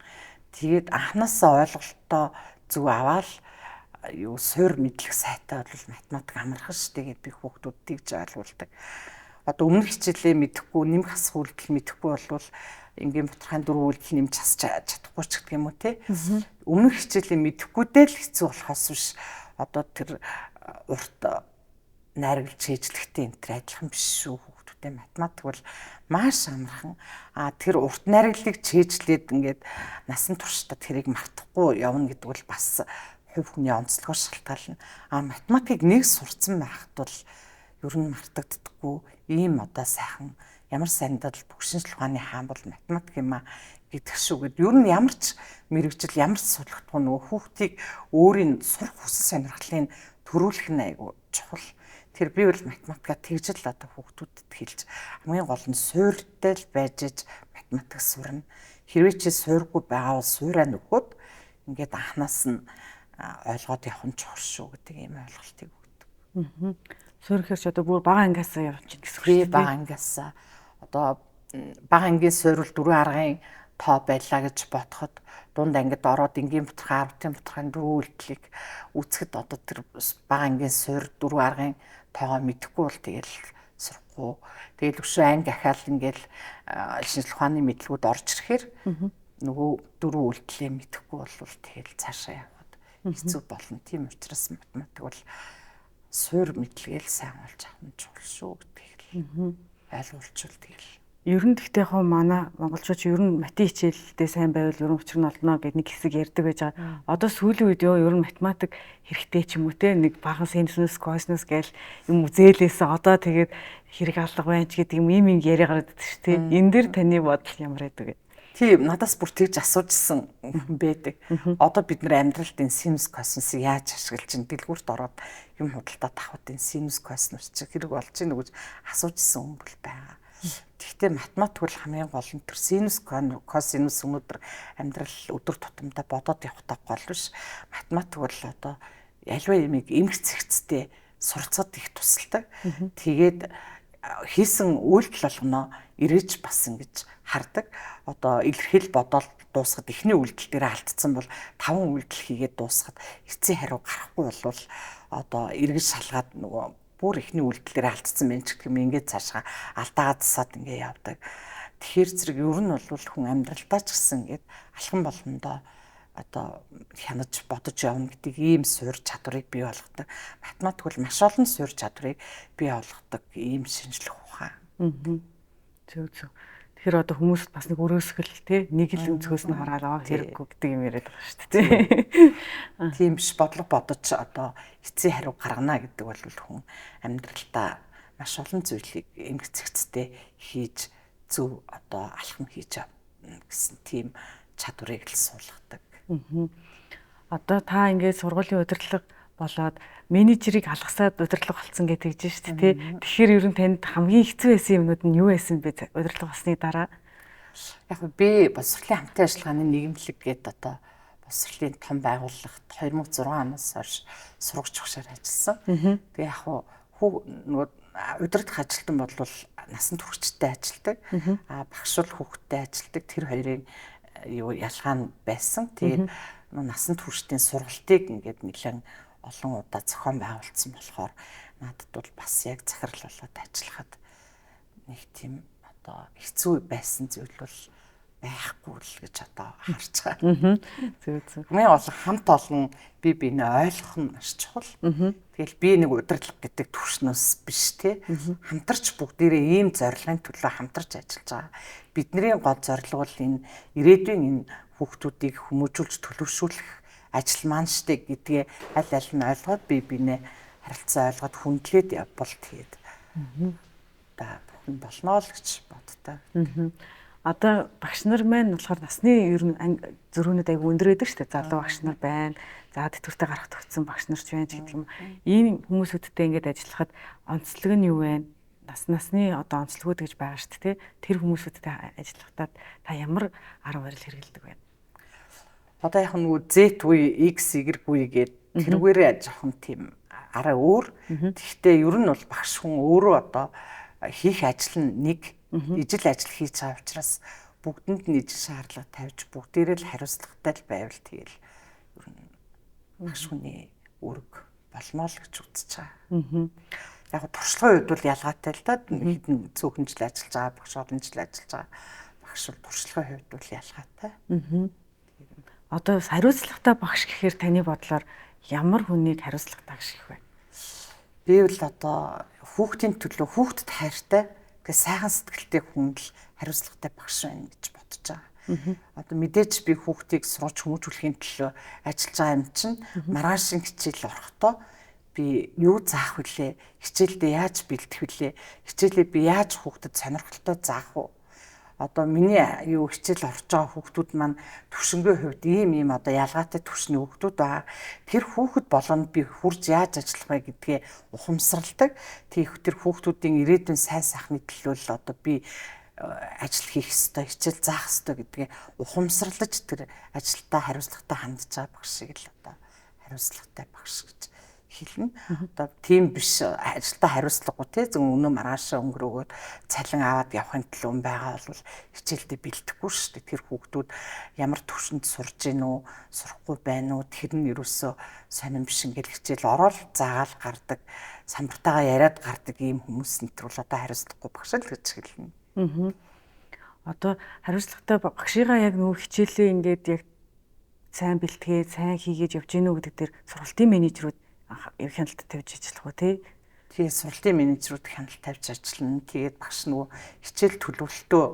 Тэгээд анханасаа ойлголтоо зөв аваад юу суур мэдлэг сайтай бол математик амархан шүү дээ гэд би хүүхдүүдийг ч ойлгуулдаг. Одоо өмнөх хичээлээ мэдэхгүй, нэмэх хасах үйлдэл мэдэхгүй болвол энгийн бутархайн дөрвөн үйлдэл нэмж хасч чадахгүй ч гэдэг юм уу те. Өмнөх хичээлээ мэдэхгүйдээ л хэцүү болохоос биш одоо тэр урт найрагл чийжлэхтэй энэ төр адилхан биш шүү хүүхдүүдээ. Математик бол маш амархан. А тэр урт найраглалыг чийжлээд ингээд насан туршдаа тэрийг мартахгүй явна гэдэг бол бас хувь хүний онцлогоор шалтгаална. А математикийг нэг сурцсан байхад бол ер нь мартагддаггүй ийм одоо сайхан ямар сандал бүх шинжлэх ухааны хаан бол математик юм а гэдэг шүү гэд. Ер нь ямар ч мэрэгжил, ямар ч судлахдгүй нөгөө хүүхдийг өөрийн сурах хүсэл сонирхлыг төрүүлэх нь айгүй чухал. Тэр би бол математика тэгж л одоо хүүхдүүдэд хэлж хамгийн гол нь суурьтай л байж иж математик сурна. Хэрвээ чи суурьгүй байгаа бол суураа нөхөд ингээд анханаас нь ойлгоод явах нь чухал шүү гэдэг ийм ойлголтыг өгдөг. Суурь гэхэр ч одоо бүр бага ангиасаа явчих гэсэн үг шүү дээ. Бага ангиасаа одоо бага ангийн суурь бол 4 аргын тоо байлаа гэж бодоход дунд ангид ороод энгийн бутархай, 10-ын бутархайн дөрвөн үйлдэлийг үүсгэхэд одоо тэр бага ангийн суурь 4 аргын тоогоо мэдэхгүй бол тэгэл сурахгүй. Тэгэл өшөө анги ахаал ингээл шинжлэх ухааны мэдлгүүд орж ирэхээр нөгөө дөрвөн үйлдэлээ мэдэхгүй бол тэгэл цаашаа явхад хэцүү болно. Тийм учраас математик бол суурь мэдлэгээ л сайн олж авах нь чухал шүү гэдгийг ойлгуулчвал тэгэл. Ер нь тэгтээ хоо манай монголчууд ер нь мати хичээлдээ сайн байвал ер нь учир нь олно гэд нэг хэсэг ярьдаг байж байгаа. Одоо сүүлийн үед ёо ер нь математик хэрэгтэй ч юм уу те, нэг бахан синус, косинус гээл юм зээлээсээ одоо тэгээд хэрэг алга байна ч гэдэг юм ийм юм яриа гараад идэв шүү те. Энэ дэр таны бодол ямар байдаг вэ? Тийм, надаас бүр тэгж асуужсэн хүн байдаг. Одоо бид нэр амьдралд энэ синус, косинусыг яаж ашиглаж чинь дэлгүүрт ороод юм худалдаад авахд энэ синус, косинус чи хэрэг болж чинь гэж асуужсэн хүн бол байгаа. Гэхдээ математик бол хамгийн гол нь тэр синус, косинус өнөөдөр амьдрал өдөр тутамдаа бодоод явахтаа гол биш. Математик бол одоо альва ямиг эмх цэгцтэй суралцаад их тусалдаг. Тэгээд хийсэн үйлдэл болгоно эргэж бас ингэж хардаг. Одоо илэрхийл бодоол дуусахад эхний үйлдэл дээр алдсан бол 5 үйлдэл хийгээд дуусахад эцсийн хариу гарахгүй болвол одоо эргэж шалгаад нөгөө бүр эхний үйлдэл дээр алдсан байх ч гэх юм ингээд цаашаа алдаагаа засаад ингээ явдаг. Тэгэхээр зэрэг ер нь бол хүн амьдралдаа ч гэсэн ингээд алхам болгондоо одоо хянаж бодож явна гэдэг ийм суурь чадварыг бий болгодог. Математик бол маш олон суурь чадварыг бий болгодог ийм шинжлэх ухаан. Зөв зөв. Тэгэхээр одоо хүмүүс бас нэг өрөөсгөл те нэг л өнцгөөс нь хараад аа хэрэггүй гэдэг юм яриад байгаа шүү дээ. Тийм биш, бодлого бодож одоо эцсийн хариу гаргана гэдэг бол хүн амьдралдаа маш олон зүйлийг эмх цэгцтэй хийж зөв одоо алхам хийж авна гэсэн тийм чадварыг л суулгадаг. Одоо та ингээд сургуулийн удирдлага болоод менежерийг алгасаад удирдлага болсон гэж тэгж шүү дээ, тий. Тэгэхээр ер нь танд хамгийн хэцүү байсан юмнууд нь юу байсан бэ удирдлага болсны дараа? Яг би боловсролын хамтын ажиллагааны нийгэмлэг гэдэг одоо боловсролын том байгууллагт 2006 оноос хойш сурагч багшаар ажилласан. Тэгээ яг хүү нөгөө удирдах ажилтан бол насан туршидтай ажилладаг. А багш бол хүүхэдтэй ажилладаг. Тэр хоёрын юу ялгаа нь байсан. Тэгээд насан туршдын сургалтыг ингээд нэлээд олон удаа зохион байгуулсан болохоор надад бол бас яг захирал болоод ажиллахад нэг тийм одоо хэцүү байсан зүйл бол байхгүй л гэж одоо харж байгаа. Зөв зөв. Хамгийн гол хамт олон би биенээ ойлгох нь маш чухал. Тэгэл би нэг удирдлага гэдэг түвшнөөс биш те. Хамтарч бүгдээрээ ийм зорилгын төлөө хамтарч ажиллаж байгаа. Бидний гол зорилго бол энэ ирээдүйн энэ хүүхдүүдийг хүмүүжүүлж төлөвшүүлэх ажил маань штэ гэдгээ аль аль нь ойлгоод би биенээ харилцаа ойлгоод хүндлээд явбал тэгээд та бүхэн болно л гэж боддог. Одоо багш нар маань болохоор насны ер нь зөрүүнүүд айгүй өндөр байдаг шүү дээ. Залуу багш нар байна. За тэтгэвртэй гарах төгссөн багш нар ч байна ч гэдэг юм. Ийм хүмүүсүүдтэй ингээд ажиллахад онцлог нь юу вэ? Насны одоо онцлогуд гэж байгаа шүү дээ. Тэр хүмүүсүүдтэй ажиллахдаа та ямар арга барил хэрэглэдэг вэ? Одоо яг нөгөө Z үе, X, Y үе гээд тэрүүгээрээ жоохон тийм арай өөр. Тэгэхдээ ер нь бол багш хүн өөрөө одоо хийх ажил нь нэг ижил ажил хийж байгаа учраас бүгдэнд нь ижил шаардлага тавьж бүгдээрээ л хариуцлагатай л байвал тэгэл ер нь багш хүний үүрэг болмоо л гэж үзэж байгаа. Яг туршлагын хувьд бол ялгаатай л да. Хэдэн цөөхөн жил ажиллаж байгаа багш, олон жил ажиллаж байгаа багш бол туршлагын хувьд бол ялгаатай. Одоо хариуцлагатай багш гэхээр таны бодлоор ямар хүнийг хариуцлагатай багш гэх вэ? Би бол одоо хүүхдийн төлөө, хүүхдэд хайртай, тэгээ сайхан сэтгэлтэй хүн л хариуцлагатай багш байна гэж бодож байгаа. Одоо мэдээж би хүүхдийг сургаж хүмүүжүүлэхийн төлөө ажиллаж байгаа юм чинь маргаашин хичээл орохдоо би юу заах вүлээ? Хичээлдээ яаж бэлдэх вүлээ? Хичээлээ би яаж хүүхдэд сонирхолтой заах вэ? Одоо миний юу хичээл орж байгаа хүүхдүүд маань төвшөнгийн хувьд ийм одоо ялгаатай төвшний хүүхдүүд байгаа. Тэр хүүхэд болгонд би хурж яаж ажиллах вэ гэдгээ ухамсарладаг. Тэр хүүхдүүдийн ирээдүйн сайн сайхны төлөө л одоо би ажил хийх ёстой, хичээл заах ёстой гэдгээ ухамсарлаж тэр ажилдаа хариуцлагатай хандж байгаа багш шиг л одоо хариуцлагатай багш гэж хэлнэ. Одоо тийм биш ажилдаа хариуцлагагүй те зөв өнөө маргаашаа өнгөрөөгөөд цалин аваад явахын төлөө байгаа бол хичээлдээ бэлдэхгүй шүү дээ. Тэр хүүхдүүд ямар төвшөнд сурж гин үү, сурахгүй байна уу, тэр нь ерөөсөө сонирн биш ингээл хичээл ороод заагаал гардаг, самбартайгаа яриад гардаг ийм хүмүүс энэ төр бол одоо хариуцлагагүй багш л гэж хэлнэ. Одоо хариуцлагатай багшигаа яг нөгөө хичээлээ ингээд яг сайн бэлтгээ, сайн хийгээд явж гинүү гэдэг дээр сургалтын менежерүүд хяналт тавьж ажиллах уу тий? Тэгээ сургалтын менежерүүд хяналт тавьж ажиллана. Тэгээд багш нөгөө хичээл төлөвлөлтөө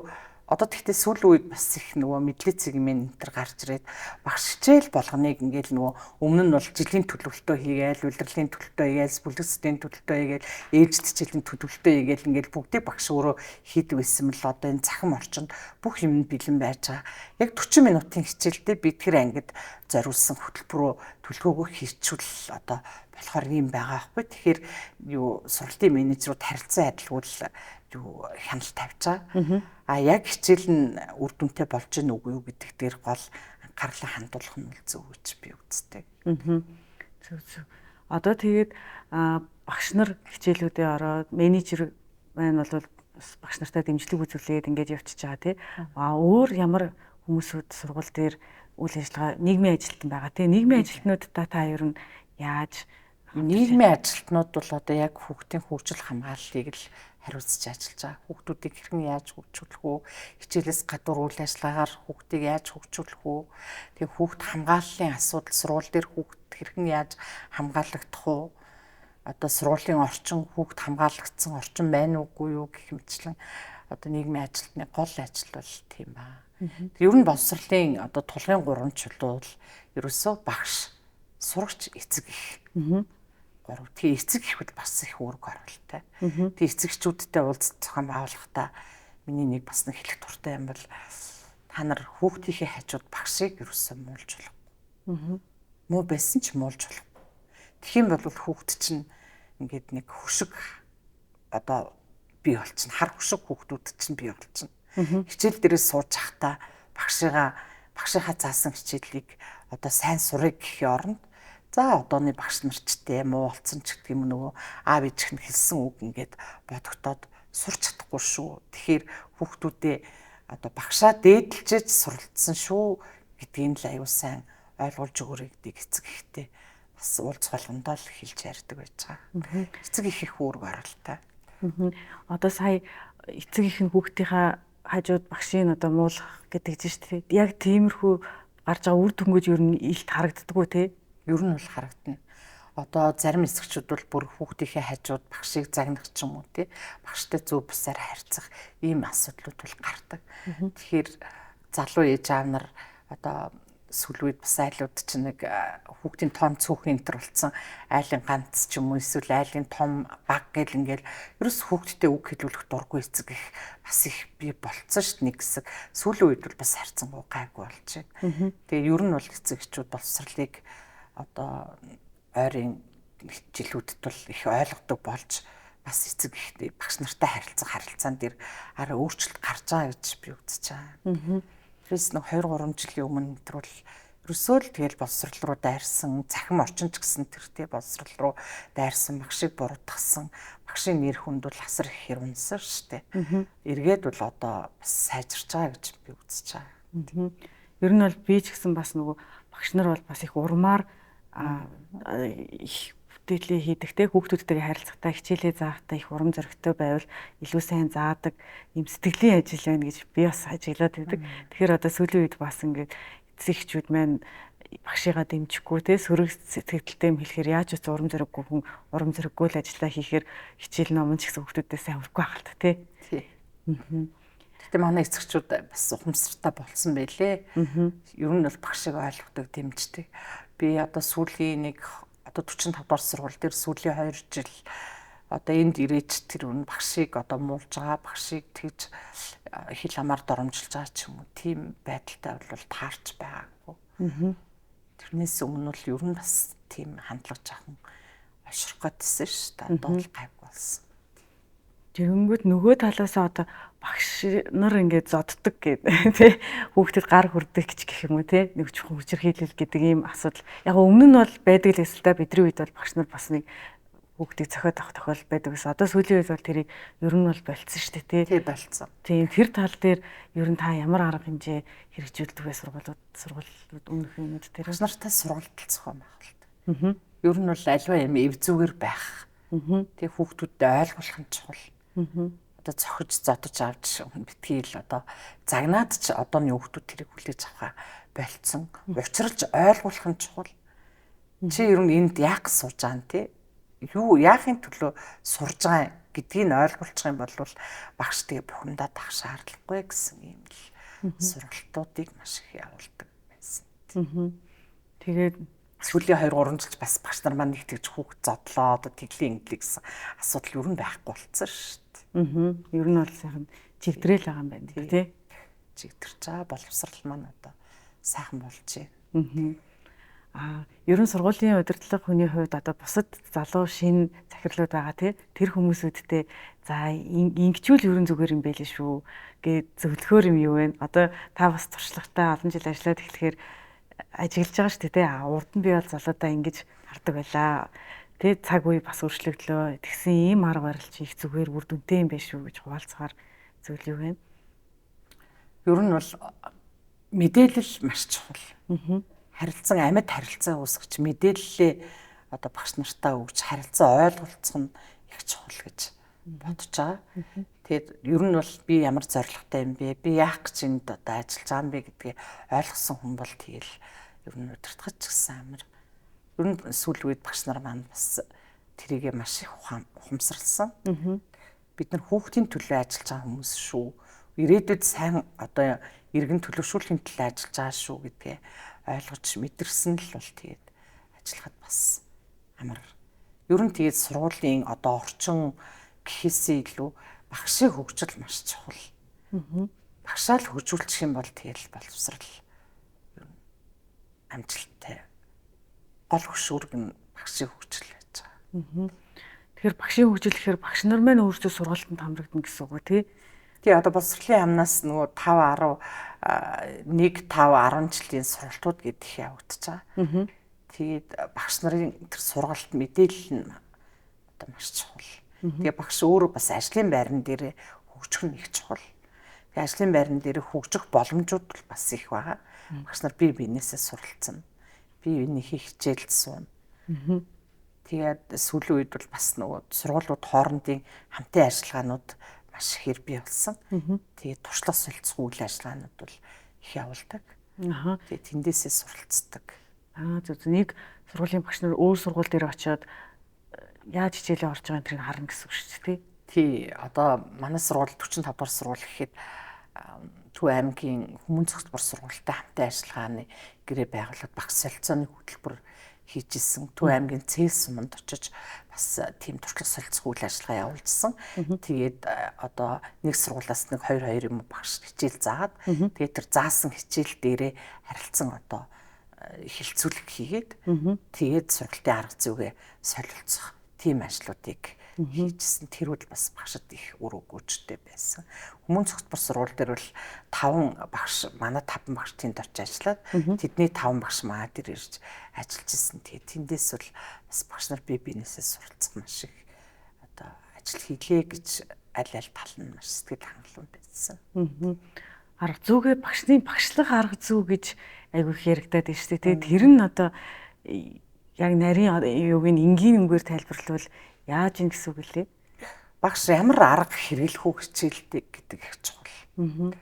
одоо тэгтээ сүүлийн үед бас их нөгөө мэдлэг цэгмэн энэ төр гарч ирээд багш хичээл болгоныг ингээл нөгөө өмнө нь бол жилийн төлөвлөлтөө хийгээл, улирлын төлөвлөлтөө хийгээл, бүлэг сэдвийн төлөвлөлтөө хийгээл, ээлжид хичээлийн төлөвлөлтөө хийгээл ингээл бүгдийг багш өөрөө хийдэг байсан л одоо энэ цахим орчинд бүх юм нь бэлэн байж байгаа. Яг 40 минутын хичээлдээ би тэр ангид зориулсан хөтөлбөрөө төлөвлөгөөгөө хийчихвэл одоо болохоор юм байгаа байхгүй. Тэгэхээр юу сургалтын менежерүүд харилцан адилгүй юу хяналт тавьж байгаа. А яг хичээл нь үр дүнтэй болж гин үгүй юу гэдэг дээр гол анхаарлаа хандуулах нь зөв гэж би үздэг. Зөв зөв. Одоо тэгээд багш нар хичээлүүдээ ороод менежер маань бол багш нартай дэмжлэг үзүүлээд ингээд явчихж байгаа тий. А өөр ямар хүмүүсүүд сургууль дээр үйл ажиллагаа нийгмийн ажилтан байгаа тий. Нийгмийн ажилтнуудаа та ер нь яаж нийгмийн ажилтнууд бол одоо яг хүүхдийн хөгжил хамгааллыг л хариуцж ажиллаж байгаа. Хүүхдүүдийг хэрхэн яаж хөгжүүлэх үү? Хичээлээс гадуур үйл ажиллагаагаар хүүхдийг яаж хөгжүүлэх үү? Тэгээ хүүхд хамгааллын асуудал сургууль дээр хүүхд хэрхэн яаж хамгаалагдах уу? Одоо сургуулийн орчин хүүхд хамгаалагдсан орчин байна уугүй юу гэх мэтчлэн одоо нийгмийн ажилтны гол ажил бол тийм ба. Ер нь боловсролын одоо тулгын гурван чулуу бол ерөөсөө багш, сурагч, эцэг их. Гурав. Тэгээ эцэг ихүүд бас их үүрэг оруулалтай. Тэгээ эцэгчүүдтэй уулзах зохион байгуулахдаа миний нэг бас нэг хэлэх дуртай юм бол та нар хүүхдийнхээ хажууд багшийг ерөөсөө муулж болохгүй. Муу байсан ч муулж болохгүй. Тэгэх юм бол хүүхд чинь ингээд нэг хөшиг одоо бий болчихно. Хар хөшиг хүүхдүүд чинь бий болчихно. Хичээл дээрээ сууж байхдаа багшийнхаа заасан хичээлийг одоо сайн сурыг гэхийн оронд за одооны багш нар ч те муу болсон ч гэдэг юм нөгөө аав ээж нь хэлсэн үг ингээд бодогдоод сурч чадахгүй шүү. Тэгэхээр хүүхдүүдээ одоо багшаа дээдэлжээж суралцсан шүү гэдгийг л аюул сайн ойлгуулж өгөөрэй гэдгийг эцэг ихтэй бас уулз болгондоо л хэлж ярьдаг байж байгаа. Эцэг их их үүрэг оролтой. Одоо сая эцэг их нь хүүхдийнхаа хажууд багшийг одоо муулах гэдэг чинь шүү дээ. Яг тиймэрхүү гарч байгаа үр дүнгэж ер нь илт харагддаггүй те. Ер нь бол харагдана. Одоо зарим эцэгчүүд бол бүр хүүхдийнхээ хажууд багшийг загнах ч юм уу тий багштай зөв бусаар харьцах ийм асуудлууд бол гардаг. Тэгэхээр залуу ээж аав нар одоо сүүл үед бас айлууд чинь нэг хүүхдийн том цөөхөн энэ төр болсон айлын ганц ч юм уу эсвэл айлын том баг гэл ингээл ерөөс хүүхдтэй үг хэлүүлэх дургүй эцэг их бас их бий болцсон шүү дээ нэг хэсэг. Сүүлийн үед бол бас харьцангуй гайгүй болж байна. Тэгээ ер нь бол эцэгчүүд боловсролыг одоо ойрын жилүүдэд бол их ойлгодог болж бас эцэг ихтэй багш нартай харилцах харилцаан дээр арай өөрчлөлт гарч байгаа гэж би үзэж байгаа. Тэрээс нэг 2 3 жилийн өмнө тэр бол ерөөсөө л тэгэл боловсрол руу дайрсан, цахим орчин ч гэсэн тэр тий боловсрол руу дайрсан, багшийг буруутгасан, багшийн нэр хүнд бол асар их хэр унсан шүү дээ. Эргээд бол одоо бас сайжирч байгаа гэж би үзэж байгаа. Ер нь бол би ч гэсэн бас нөгөө багш нар бол бас их урмаар их бүтээлээ хийдэг те хүүхдүүдтэйгээ харилцахдаа хичээлээ заахтаа их урам зоригтой байвал илүү сайн заадаг юм сэтгэлийн ажил байна гэж би бас ажиглаад байдаг. Тэгэхээр одоо сүүлийн үед бас ингээд эцэг эхчүүд маань багшигаа дэмжихгүй те сөрөг сэтгэлтэй юм хэлэхээр яаж ч урам зориггүй хүн урам зориггүй л ажиллаа хийхээр хичээл ном ч гэсэн хүүхдүүдээ сайн хүрхгүй байх л та тий. Тий. Гэтэ манай эцэгчүүд бас ухамсартай болсон байлээ. Ер нь бол багшийг ойлгодог, дэмждэг. Би одоо сүүлийн нэг одоо 45 дугаар сургууль дээр сүүлийн 2 жил одоо энд ирээж тэр үн багшийг одоо муулж байгаа, багшийг тэгж хил амаар доромжилж байгаа ч юм уу тийм байдалтай бол таарч байгаагүй. Тэрнээс өмнө бол ер нь бас тийм хандлага жаахан олшрох гэдсэн шүү дээ. Одоо бол гайгүй болсон. Тэгэнгүүт нөгөө талаасаа одоо багш нар ингээд зодддаг гэдэг тий хүүхдэд гар хүрдэг гэж гэх юм уу тий нэг чухал хүчирхийлэл гэдэг ийм асуудал яг өмнө нь бол байдаг л байсан л да, бидний үед бол багш нар бас нэг хүүхдийг цохиод авах тохиол байдаг гэсэн. Одоо сүүлийн үед бол тэрийг ер нь бол болцсон шүү дээ тий. Тий, болцсон. Тийм, тэр тал дээр ер нь та ямар арга хэмжээ хэрэгжүүлдэг вэ сургуулиуд өмнөх юмуд дээр? Багш нартай сургалталцах юм байх л та. Ер нь бол альва юм эв зүгээр байх. Тэг хүүхдүүдэд ойлгуулах нь чухал. Одоо цохиж зодож авч битгий л одоо загнаад ч одооны хүүхдүүд тэрийг хүлээж авах болцсон. Учралж ойлгуулах нь чухал. Чи ер нь энд яах гэж сууж байгаа юм тий? Юу яахын төлөө сурж байгаа гэдгийг ойлгуулчих юм бол багш тэгээ бухимдаад авах шаардлагагүй гэсэн ийм л сургалтуудыг маш их явуулдаг байсан. Тэгээд сүүлийн 2-3 жилд бас багш нар маань нэг тэгж хүүхд зодлоо одоо тэглэн инглээ гэсэн асуудал ер нь байхгүй болцсон шүү дээ. Ер нь бол сайхан чигдрэл байгаа юм байна тий. Чигдэрч байгаа, боловсрал маань одоо сайхан болжээ. Ер нь сургуулийн удирдлага хүний хувьд одоо бусад залуу шинэ захирлууд байгаа тий. Тэр хүмүүсүүдтэй за ингэчүүл ер нь зүгээр юм байл шүү гэж зөвлөхөөр юм юу вэ? Одоо та бас туршлагатай олон жил ажиллаад эхлэхээр ажиглаж байгаа шүү дээ тий. Урд нь би бол залуудаа ингэж хардаг байлаа. Тэ цаг үе бас өөрчлөгдлөө. Тэгсэн ийм арга барил чи их зүгээр үр дүнтэй юм байна шүү гэж хуваалцахаар зүйл юу вэ? Ер нь бол мэдээлэл маш чухал. Харилцан амьд харилцаа үүсгэж мэдээллээ одоо багш нартаа өгч харилцан ойлголцох нь их чухал гэж бодож байгаа. Тэгээд ер нь бол би ямар зорилготой юм бэ? Би яах гэж энд одоо ажиллаж байгаа юм бэ гэдгийг ойлгосон хүн бол тэгэл ер нь удирдах ч гэсэн амар. Ер нь сүүлийн үед багш нар маань бас тэрийгэ маш их ухамсарлсан. Бид нар хүүхдийн төлөө ажиллаж байгаа хүмүүс шүү. Ирээдүйд сайн одоо иргэн төлөвшүүлэхийн төлөө ажиллаж байгаа шүү гэдгээ ойлгож мэдэрсэн л бол тэгээд ажиллахад бас амар. Ер нь тэгээд сургуулийн одоо орчин гэхээсээ илүү багшийн хөгжил маш чухал. Багшаа л хөгжүүлчих юм бол тэгэл боловсрал ер нь амжилттай. Гол хөшүүрэг нь багшийн хөгжил байж байгаа. Тэгэхээр багшийн хөгжил гэхээр багш нар маань өөрсдөө сургалтанд хамрагдана гэсэн үг үү тий? Тий, одоо боловсролын яамнаас нөгөө 5 10 1 5 10 жилийн сургалтууд гэдэг их явагдаж байгаа. Тэгээд багш нарын тэр сургалт мэдээлэл нь одоо маш чухал. Тэгээ багш өөрөө бас ажлын байран дээр хөгжих нь их чухал. Тэгээ ажлын байран дээр хөгжих боломжууд бас их байгаа. Багш нар бие биенээсээ суралцсан. Бие биенийхээ хичээлд суuna. Тэгээд сүүлийн үед бол бас нөгөө сургуулиуд хоорондын хамтын ажиллагаанууд маш ихээр бий болсон. Тэгээд туршлага солилцох үйл ажиллагаанууд бол их явуулдаг. Тэгээд тэндээсээ суралцдаг. Зөв нэг сургуулийн багш нар өөр сургууль дээр очиод яаж хичээлээ орж байгааг тэрийг харна гэсэн үг шүү дээ. Тий, одоо манай сургууль 45 дугаар сургууль гэхэд Төв аймгийн хүмүүн цогцлбор сургуультай хамтын ажиллагааны гэрээ байгуулад багш солилцооны хөтөлбөр хийж исэн. Төв аймгийн Цээл суманд очиж бас тийм туршлага солилцох үйл ажиллагаа явуулжсан. Тэгээд одоо нэг сургуулиас нэг 2 2 юм багш хичээл заагаад тэгээд тэр заасан хичээл дээрээ харилцан одоо хилцүүлэг хийгээд тэгээд сургалтын арга зүйгээ солилцох тийм ажлуудыг хийжсэн. Тэр үл бас багшид их үр өгөөжтэй байсан. Хүмүүн цогцлбор сургууль дээр бол 5 багш, манай 5 багш тэнд очиж ажиллаад тэдний 5 багш маа дээр ирж ажиллаж исэн. Тэгээд тэндээс бол бас багш нар бие биенээсээ суралцах маш их одоо ажил хийлээ гэж аль аль тал нь маш сэтгэл хангалуун байсан. Арга зүгээ багшны багшлах арга зүй гэж айгүй их яригадаад байна шүү дээ. Тэр нь одоо Яг нарийн юуг нь энгийн өнгөөр тайлбарлавал яаж юм гэсэн үг лээ? Багш ямар арга хэрэглэх үү хичээлдэг гэдэг их чухал.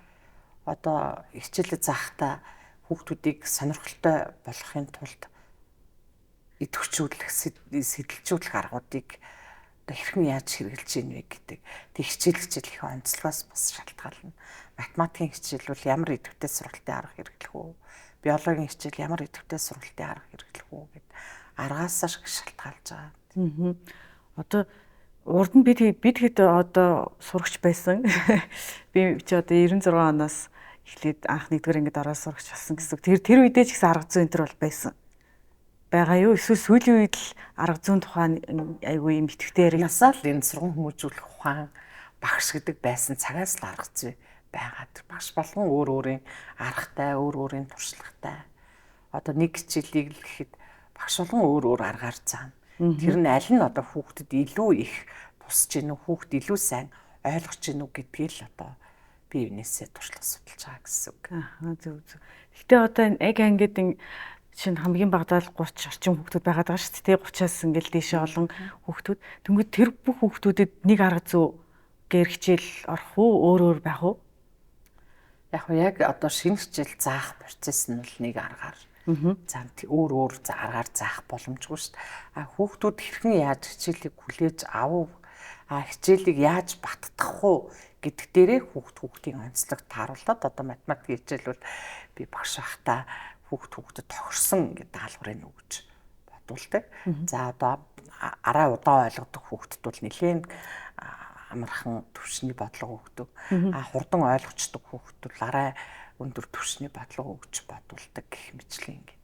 Одоо хичээлээ заахтаа хүүхдүүдийг сонирхолтой болгохын тулд идэвхжүүлэх, сэтэлжүүлэх аргуудыг одоо хэрхэн яаж хэрэглэж ийн вэ гэдэг. Тэг хичээл их онцлогоос бас шалтгаална. Математикийн хичээл бол ямар идэвхтэй сургалтын арга хэрэглэх үү? Биологийн хичээл ямар идэвхтэй сургалтын арга хэрэглэх үү гэд аргаасаа шалтгаалж байгаа. Одоо урд нь бид хэд одоо сурагч байсан. Би чи одоо 96 оноос эхлээд анх нэгдүгээр ангид ороод сурагч болсон гэсэн. Тэр үедээ ч гэсэн арга зүйн энэ төр бол байсан. Байгаа юу? Эсвэл сүүлийн үед л арга зүйн тухай айгүй юм идэвхтэй яриг. Насаа л энэ сурган хүмүүжүүлэх ухаан багш гэдэг байсан цагаас л арга зүй байгаа. Тэр багш болгон өөр өөрийн аргатай, өөр өөрийн туршлагатай. Одоо нэг хичээлийг л гэхэд багш болгон өөр өөр аргаар заана. Тэр нь аль нь одоо хүүхдэд илүү их тусч гинүү, хүүхд илүү сайн ойлгож гинүү гэдгийг л одоо би юунээсээ туршлага судалж байгаа гэсэн үг. Аа, зөв зөв. Гэхдээ одоо энэ аг ангид чинь хамгийн багадаа л 30 орчим хүүхдүүд байгаад байгаа шүү дээ. 30-аас ингээл дээшээ олон хүүхдүүд. Тэнгүүд тэр бүх хүүхдүүдэд нэг арга зүй гэр хичээл орох уу, өөр өөр байх уу? Яг нь яг одоо шинэ хичээл заах процесс нь бол нэг аргаар. За өөр өөр аргаар заах боломжгүй шүү дээ. А хүүхдүүд хэрхэн яаж хичээлийг хүлээж авав, а хичээлийг яаж баттгах уу гэдэг дээрээ хүүхдийн онцлог тааруулаад одоо математикийн хичээл бол би багш байхдаа хүүхдэд тохирсон гэдэг даалгаврыг өгч бодуулдаг. За одоо арай удаан ойлгодог хүүхдэд бол нэлээд амархан төвшний бодлого өгдөг. А хурдан ойлгочдөг хүүхдэд бол арай өндөр түвшний бодлого өгч бодуулдаг гэх мэтлэн ингээд.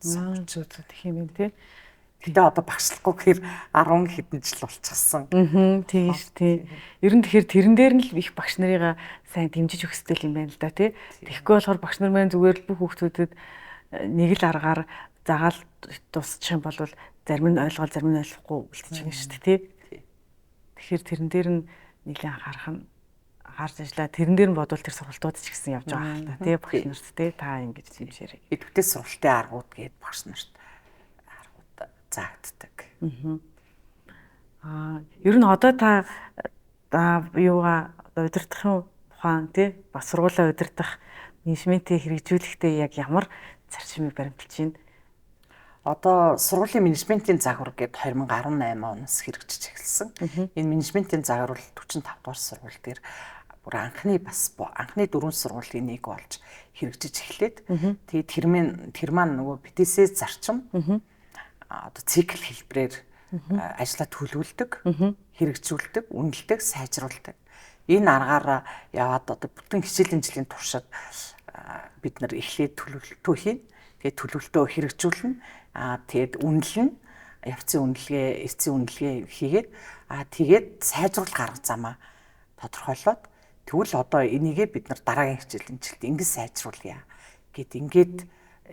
Зөв зөв гэх юм тий. Гэтэ одоо багшлахгүй гэхээр 10 хэдэн жил болчихсон. Тийм шүү тий. Ер нь тэгэхээр тэрэн дээр нь л их багш нарыгаа сайн дэмжиж өгөх хэрэгтэй юм байна л да тий. Тэгэхгүй болохоор багш нар маань зүгээр л бүх хүүхдүүдэд нэг л аргаар загаал дуусчих юм бол зарим нь ойлгоол зарим нь ойлгохгүй үлдчих юм шүү дээ тий. Тэгэхээр тэрэн дээр нь нэлээд анхаарах нь харж ажиллаа. Тэрэн дээр нь бодвол тэр сургалтууд ч гэсэн явж байгаа хэл та тий багш нарт тий та ингэж дэмжээрэй. Идэвхтэй сургалтын аргууд гээд багш нарт аргууд заагддаг. Аа, ер нь одоо та юугаа одоо удирдахын ухаан тий бас сургуулаа удирдах менежментийг хэрэгжүүлэхдээ яг ямар зарчмыг баримталж байна? Одоо сургуулийн менежментийн загвар гээд 2018 оноос хэрэгжиж эхэлсэн. Энэ менежментийн загвар бол 45 дугаар сургууль дээр бүр анхны дөрвөн сургуулийн нэг болж хэрэгжиж эхлээд тэгээд тэр маань нөгөө BTS зарчим одоо цикл хэлбэрээр ажлаа төлөвлөдөг, хэрэгжүүлдэг, үнэлдэг, сайжруулдаг. Энэ аргаараа яваад одоо бүтэн хичээлийн жилийн туршид бид нар эхлээд төлөвлөлтөө хийн. Тэгээд төлөвлөлтөө хэрэгжүүлнэ. Аа тэгээд үнэлнэ. Явцын үнэлгээ, эцсийн үнэлгээ хийгээд аа тэгээд сайжруулах арга замаа тодорхойлоод тэгвэл одоо энийгээ бид нар дараагийн хичээлийн жилд ингэж сайжруулъя гэд ингээд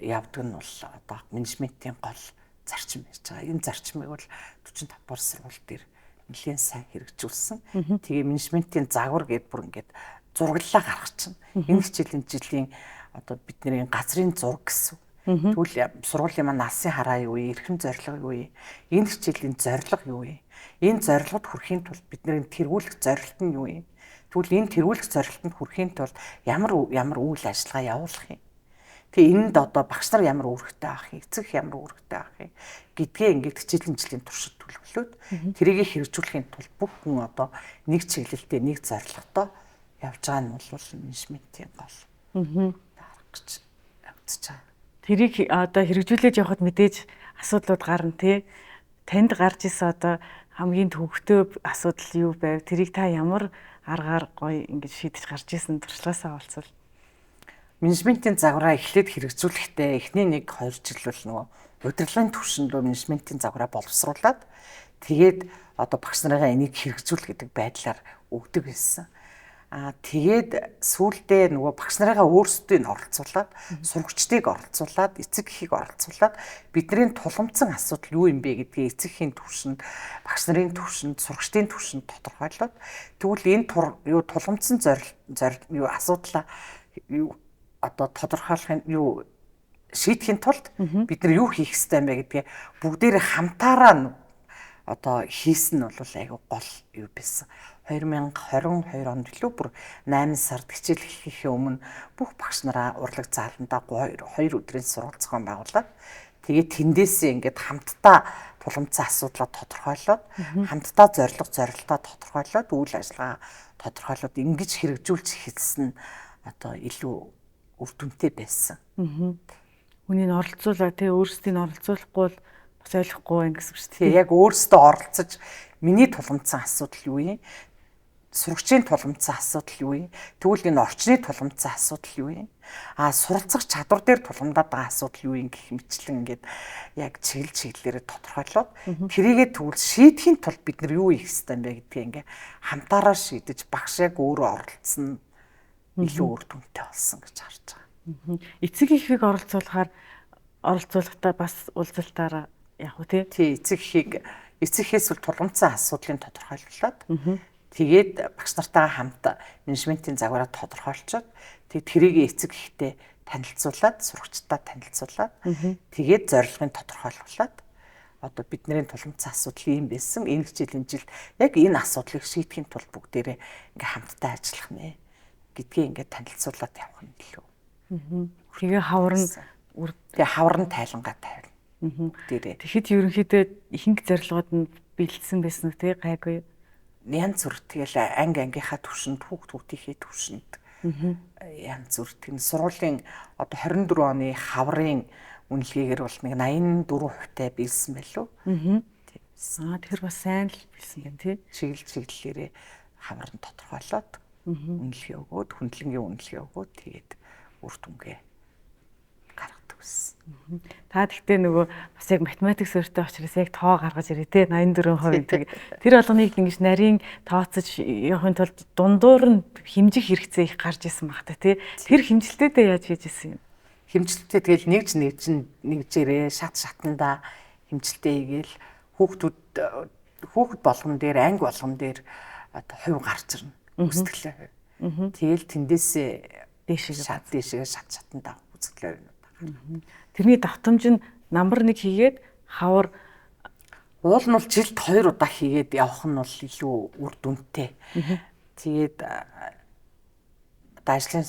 явдаг нь бол одоо менежментийн гол зарчим байж байгаа. Энэ зарчмыг бол 45 дугаар сургууль дээр нэлээд сайн хэрэгжүүлсэн. Тэгээ менежментийн загвар гэд бүр ингээд зураглалаа гаргачихна. Энэ хичээлийн жилийн одоо бидний газрын зураг гэсэн. Тэгвэл сургуулийн маань алсын хараа юу вэ? Эрхэм зорилго юу вэ? Энэ хичээлийн зорилго юу вэ? Энэ зорилгод хүрэхийн тулд бидний тэргүүлэх зорилт нь юу вэ? Тэгвэл энэ тэргүүлэх зорилтод хүрэхийн тулд ямар ямар үйл ажиллагаа явуулах юм? Тэгээ энэнд одоо багш нар ямар үүрэгтэй авах юм, эцэг ямар үүрэгтэй авах юм гэдгээ ингээд хичээлийн жилийн туршид төлөвлөөд тэрийг хэрэгжүүлэхийн тулд бүх хүн одоо нэг чиглэлтэй, нэг зорилготой явж байгаа нь бол менежментийн гол арга гэж явагдаж байгаа. Тэрийг одоо хэрэгжүүлээж явахад мэдээж асуудлууд гарна тий. Танд гарч исэн одоо хамгийн төвөгтэй асуудал юу байв? Тэрийг та ямар аргаар гоё ингэж шийдэж гарч исэн туршлагаасаа олцвол. Менежментийн загвараа эхлээд хэрэгжүүлэхдээ эхний 1-2 жил бол нөгөө удирдлагын түвшинд менежментийн загвараа боловсруулад тэгээд одоо багш нарыгаа энийг хэрэгжүүл гэдэг байдлаар өгдөг байсан. Аа тэгээд сүүлдээ нөгөө багш нарыгаа өөрсдөө нь оролцуулаад, сурагчдыг оролцуулаад, эцэг эхийг оролцуулаад бидний тулгамдсан асуудал юу юм бэ гэдгийг эцэг эхийн түвшинд, багш нарын түвшинд, сурагчдын түвшинд тодорхойлоод тэгвэл энэ тулгамдсан зорилт юу асуудлаа юу одоо тодорхойлохын юу шийдэхин тулд бид нар юу хийх ёстой юм бэ гэдгээ бүгдээрээ хамтаараа одоо хийсэн нь бол айгүй гол юу байсан. 2022 онд илүү бүр 8 сард хичээл эхлэхээ өмнө бүх багш нараа урлаг зааландаа 2 өдрийн сургалт зохион байгуулад тэгээд тэндээсээ ингээд хамтдаа тулгамдсан асуудлаа тодорхойлоод хамтдаа зорилго зорилтоо тодорхойлоод үйл ажиллагаа тодорхойлоод ингэж хэрэгжүүлж эхэлсэн нь одоо илүү үр дүнтэй байсан. Хүнийг оролцуулаа тий, өөрсдийг нь оролцуулахгүй бол бас ойлгохгүй байх гэсэн үг шүү дээ. Яг өөрсдөө оролцож миний тулгамдсан асуудал юу юм? Сурагчийн тулгамдсан асуудал юу юм? Тэгвэл энэ орчны тулгамдсан асуудал юу юм? А суралцах чадвар дээр тулгамдаад байгаа асуудал юу юм гэх мэтчлэн ингээд яг чиглэл чиглэлээрээ тодорхойлоод тэрийгээ тэгвэл шийдэхин тулд бид нар юу хийх ёстой юм бэ гэдгийг ингээ хамтаараа шийдэж багш яг өөрөө оролцсон илүү үр дүнтэй болсон гэж харж байгаа. Эцэг эхийг оролцуулахдаа бас уулзалтаараа яг уу тий. Тий, эцэг эхийг эцэг эхээс бол тулгамдсан асуудлыг тодорхойлуулад тэгээд багш нартайгаа хамт менежментийн загвараа тодорхойлцоод тэгээд тэрийг эцэг эхтэй танилцуулаад сурагчдаа танилцуулаад тэгээд зорилгыг тодорхойлуулад одоо бидний тулгамдсан асуудал ийм байсан. Энэ хичээлийн жилд яг энэ асуудлыг шийдэхин тулд бүгдээрээ ингээ хамтдаа ажиллах нэ гэдгийг ингээ танилцуулаад явах нь илүү. Тэгээ хавар нь тэгээ хавар нь тайлангаа тавина. Дээрээ. Тэгэхэд ерөнхийдөө ихэнх зорилгод нь бэлдсэн байсан үү те, гайгүй. Янз бүр тэгэл анги ангийнхаа түвшинд, хүүхд хүүхдийнхээ түвшинд янз бүр тийм сургуулийн одоо 24 оны хаврын үнэлгээгээр бол нэг 84% биелсэн байлуу. Аа, тэр бас сайн л билсэн юм тий. Чиглэл чиглэлээрээ хавар нь тодорхойлоод үнэлгээ өгөөд, хүндлэнгийн үнэлгээ өгөөд тэгээд үр дүнгээ гаргадаг байсан. Та тэгтээ нөгөө бас яг математик суурьтай учраас яг тоо гаргаж ирээ те, 84% гэдэг. Тэр болгоныг ингэж нарийн тооцож явахын тулд дундуур нь хэмжих хэрэгцээ их гарч исэн баг та тий. Тэр хэмжилтүүдээ яаж хийж исэн юм? Хэмжилтээ тэгэл нэгж нэгжээрээ шат шатандаа хэмжилтээ хийгээл хүүхэд болгон дээр анги болгон дээр одоо хувь гарч ирнэ. Хүсдэглээ хувь. Тэгэл тэндээсээ дээшээ шат шатандаа хүсдэглээ хувь. Тэрний давтамж нь намбар 1 хийгээд хавар уул нь бол жилд 2 удаа хийгээд явах нь бол илүү үр дүнтэй. Тэгээд одоо ажлын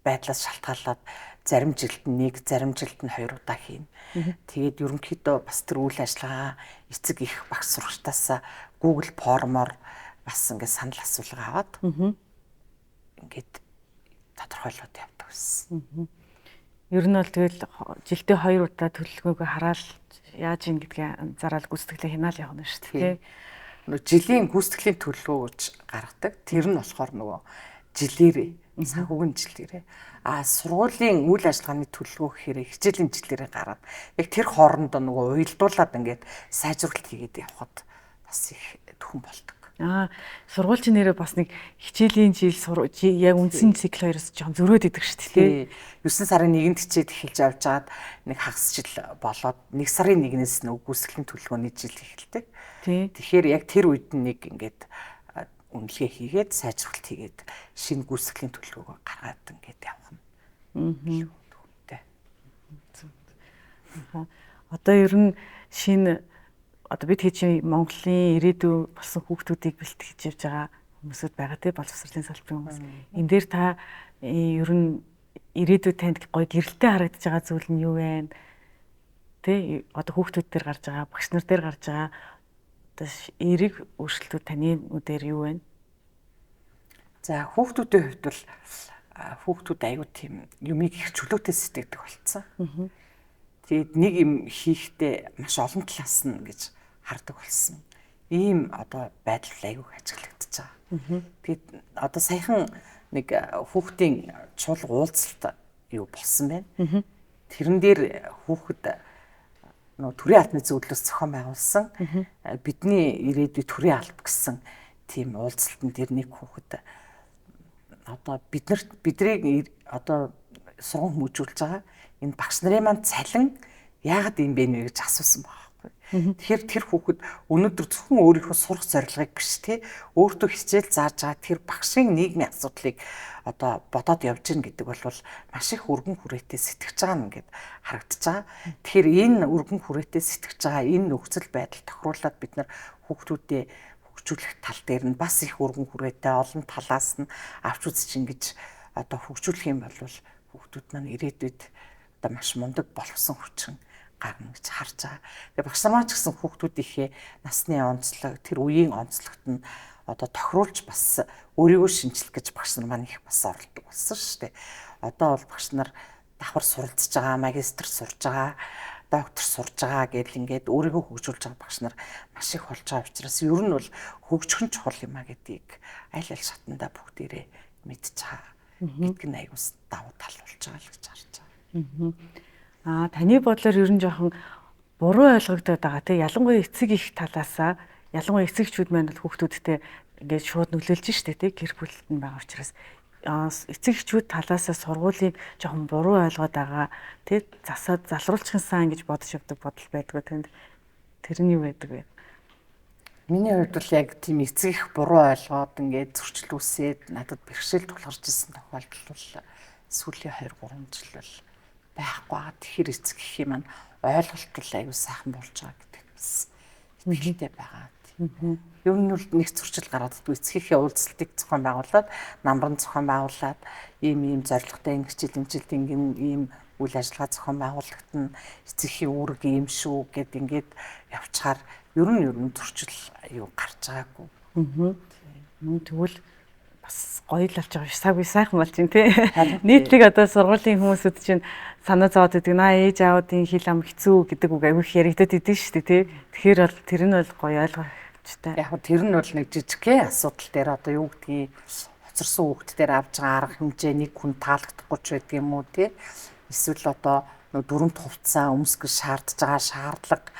байдлаас шалтгаалаад зарим жилд нь 1, зарим жилд нь 2 удаа хийнэ. Тэгээд ерөнхийдөө бас тэр үйл ажиллагаа эцэг их багш сурагчтаасаа Google формоор бас ингээд санал асуулга аваад ингээд тодорхойлоод явдаг байсан. Ер нь бол тэгэл жилдээ 2 удаа төлөвлөгөөгөө хараал яаж ийн гэдгээ анзаараад гүйцэтгэлээ хянаал явна шүү дээ. Нөгөө жилийн гүйцэтгэлийн төлөвлөгөө гэж гаргадаг. Тэр нь болохоор нөгөө жилээрээ, санхүүгийн жилээрээ. А сургуулийн үйл ажиллагааны төлөвлөгөө гэхээр хичээлийн жилээрээ гараад яг тэр хоорондоо нөгөө уялдуулаад ингээд сайжруулалт хийгээд явхад бас их төхөн болдог. Аа, сургууль чинь нэрээ бас нэг хичээлийн жил яг үндсэн цикл хоёроос жоохон зөрөөд идэг шүү дээ. 9 сарын 1-нд хичээл эхэлж авч жаад нэг хагас жил болоод 1 сарын 1-ээс нөгөө гүйцэтгэлийн төлөвлөгөөний жил эхэлдэг. Тэгэхээр яг тэр үед нэг ингээд үнэлгээ хийгээд сайжруулалт хийгээд шинэ гүйцэтгэлийн төлөвлөгөөгөө гаргаад ингээд явах нь. Одоо ер нь шинэ одоо бид хэд Монголын ирээдүй болсон хүүхдүүдийг бэлтгэж явж байгаа хүмүүсүүд байгаа тий, боловсролын салбарын хүмүүс. Энэ дээр та ер нь ирээдүй танд гоё гэрэлтэй харагдаж байгаа зүйл нь юу вэ? Тэ одоо хүүхдүүд дээр гарч байгаа, багш нар дээр гарч байгаа одоо эерэг өөрчлөлтүүд таны нүдээр юу вэ? За, хүүхдүүдийн хувьд бол хүүхдүүд аюу тийм юмыг их чөлөөтэй сэтгэдэг болцсон. Тэгээд нэг юм хийхдээ маш олон талаас нь гэж хардаг болсон. Ийм одоо байдал айгүй ажиглагдчихж байгаа. Тэгээд одоо саяхан нэг хүүхдийн чуулга уулзалт юу болсон байна. Тэрэн дээр хүүхэд нөө төрийн албаны зөвлөлөөс зохион байгуулсан бидний ирээдүй төрийн алба гэсэн тийм уулзалтан дээр нэг хүүхэд одоо биднийг одоо сурган хүмүүжүүлж байгаа энэ багш нарын маань цалин яагаад юм бэ нэ гэж асуусан байгаа. Тэгэхээр тэр хүүхэд өнөөдөр зөвхөн өөрийнхөө сурах зорилгыг биш тий өөртөө хичээл зааж байгаа тэр багшийн нийгмийн асуудлыг одоо бодоод явж гин гэдэг бол маш их өргөн хүрээтэй сэтгэж байгаа юм ингээд харагдаж байгаа. Тэгэхээр энэ өргөн хүрээтэй сэтгэж байгаа энэ нөхцөл байдал тохируулаад бид нар хүүхдүүдээ хөгжүүлэх тал дээр нь бас их өргөн хүрээтэй олон талаас нь авч үзэж ингэж одоо хөгжүүлэх юм бол хүүхдүүд маань ирээдүйд одоо маш мундаг боловсон хүчин гарна гэж харж байгаа. Тэгээ багш нар маань ч гэсэн хүүхдүүдийнхээ насны онцлог, тэр үеийн онцлогт нь одоо тохируулж бас өөрийгөө шинчлэх гэж багш нар маань их бас оролдог болсон шүү дээ. Одоо бол багш нар давхар суралцж байгаа, магистр сурж байгаа, доктор сурж байгаа гэл ингээд өөрийгөө хөгжүүлж байгаа багш нар маш их болж байгаа учраас ер нь бол хөгжих нь чухал юм а гэдгийг аль аль шатандаа бүгдээрээ мэдж байгаа гэдг нь аягүй давуу тал болж байгаа л гэж харж байгаа. Аа, таны бодлоор ер нь жоохон буруу ойлгогдоод байгаа тий. Ялангуяа эцэг их талаасаа, ялангуяа эцэг эхчүүд маань бол хүүхдүүдтэй ингээд шууд нөлөөлж штэ тий, гэр бүлд нь байгаа учраас эцэг эхчүүд талаасаа сургуулийг жоохон буруу ойлгоод байгаа тий, засаад залруулчихсан гэж бодож явдаг бодол байдгүй танд, тэр нь юу байдаг вэ? Миний хувьд бол яг тийм эцэг их буруу ойлгоод ингээд зөрчил үүсээд надад бэрхшээл тулгарч ирсэн тохиолдол бол сүүлийн 2 3 жил бол байхгүй байгаа. Тэгэхээр эцэг эхийн маань ойлголт бол аюу сайхан болж байгаа гэдэг бас итгэлтэй байгаа. Ер нь бол нэг зөрчил гараад идэггүй. Эцэг эхийн уулзалтыг зохион байгуулад, намран зохион байгуулад ийм ийм зорилготой энэ хичээл хэмжилт ингэн ийм үйл ажиллагаа зохион байгуулагдана. Эцэг эхийн үүрэг ийм шүү гэд ингээд явчихаар ер нь зөрчил аюу гарч байгаагүй. Тэгвэл бас гоё л болж байгаа ш. Саагүй сайхан болж байна тий. Нийтлэг одоо сургуулийн хүмүүсүүд чинь санаа зовоод идэг. Наа ээж аавуудын хил ам хэцүү гэдэг үг аягүй их яригдаад идэв шүү дээ тий. Тэгэхээр бол тэр нь бол гоё ойлгомжтой. Яг нь тэр нь бол нэг жижигхэн асуудал дээр одоо юу гэдгийг хоцорсон хүүхд дээр авч байгаа арга хэмжээ нэг хүн таалагдахгүй ч байдаг юм уу тий. Эсвэл одоо дүрмт хувцас өмсгөл шаардж байгаа шаардлага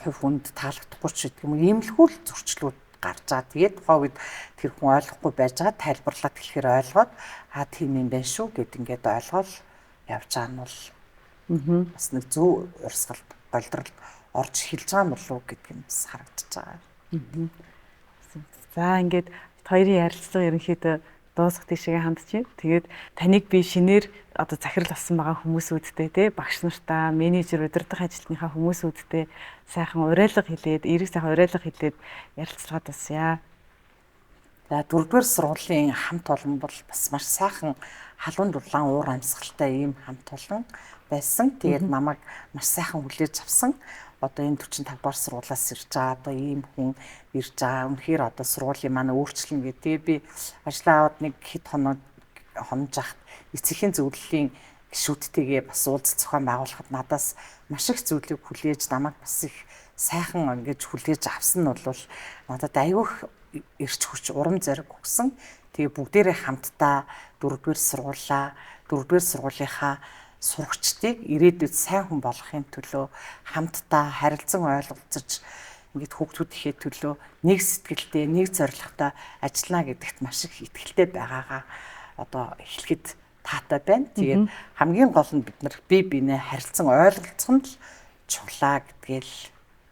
хувь хүнд таалагдахгүй ч гэдэг юм уу. Иймлэхүү л зөрчлүүд гарч байгаа. Тэгээд тухайн үед тэр хүн ойлгохгүй байж байгаа, тайлбарлаад хэлэхээр ойлгоод аа тийм юм байна шүү гэд ингээд ойлгоол явж байгаа нь бол бас нэг зөв урсгалд голдролд орж эхэлж байгаа юм болов уу гэдг нь бас харагдаж байгаа. За ингээд хоёрын ярилцлага ерөнхийдөө дуусах тийшээ хандж байна. Тэгээд таныг би шинээр одоо захирал болсон байгаа хүмүүсүүдтэй те, багш нартаа, менежер, удирдах ажилтныхаа хүмүүсүүдтэй сайхан уриалга хэлээд, эерэг сайхан уриалга хэлээд ярилцлага дуусъя. За дөрөвдүгээр сургуулийн хамт олон бол бас маш сайхан халуун дулаан уур амьсгалтай ийм хамт олон байсан. Тэгээд намайг маш сайхан хүлээж авсан. Одоо энэ 45 дугаар сургуулиас ирж байгаа одоо ийм хүн ирж байгаа. Үнэхээр одоо сургуулийн манай өөрчлөн гэдэг. Тэгээ би ажлаа аваад нэг хэд хоног хонож ахт эцэгхийн зөвлөлийн гишүүдтэйгээ бас уулзалт зохион байгуулахад надаас маш их зүйлийг хүлээж, намайг бас их сайхан ингэж хүлээж авсан нь бол надад аюух эрч хүч, урам зориг өгсөн. Тэгээ бүгдээрээ хамтдаа дөрөвдүгээр сургуулаа, дөрөвдүгээр сургуулийнхаа сурагчдыг ирээдүйд сайн хүн болгохын төлөө хамтдаа харилцан ойлголцож ингээд хүүхдүүдийнхээ төлөө нэг сэтгэлтэй, нэг зорилготой ажиллана гэдэгт маш их итгэлтэй байгаагаа одоо эхлэхэд таатай байна. Тэгээд хамгийн гол нь бид нар бие биенээ харилцан ойлголцох нь л чухлаа гэдгээл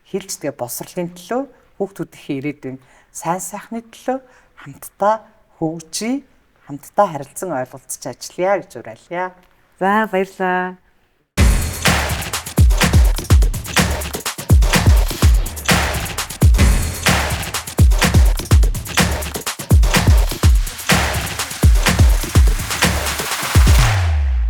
хэлж, тэгээ боловсролын төлөө, хүүхдүүдийнхээ ирээдүйн сайн сайхны төлөө хамтдаа хөгжиж, хамтдаа харилцан ойлголцож ажиллая гэж уриалъя. За баярлалаа.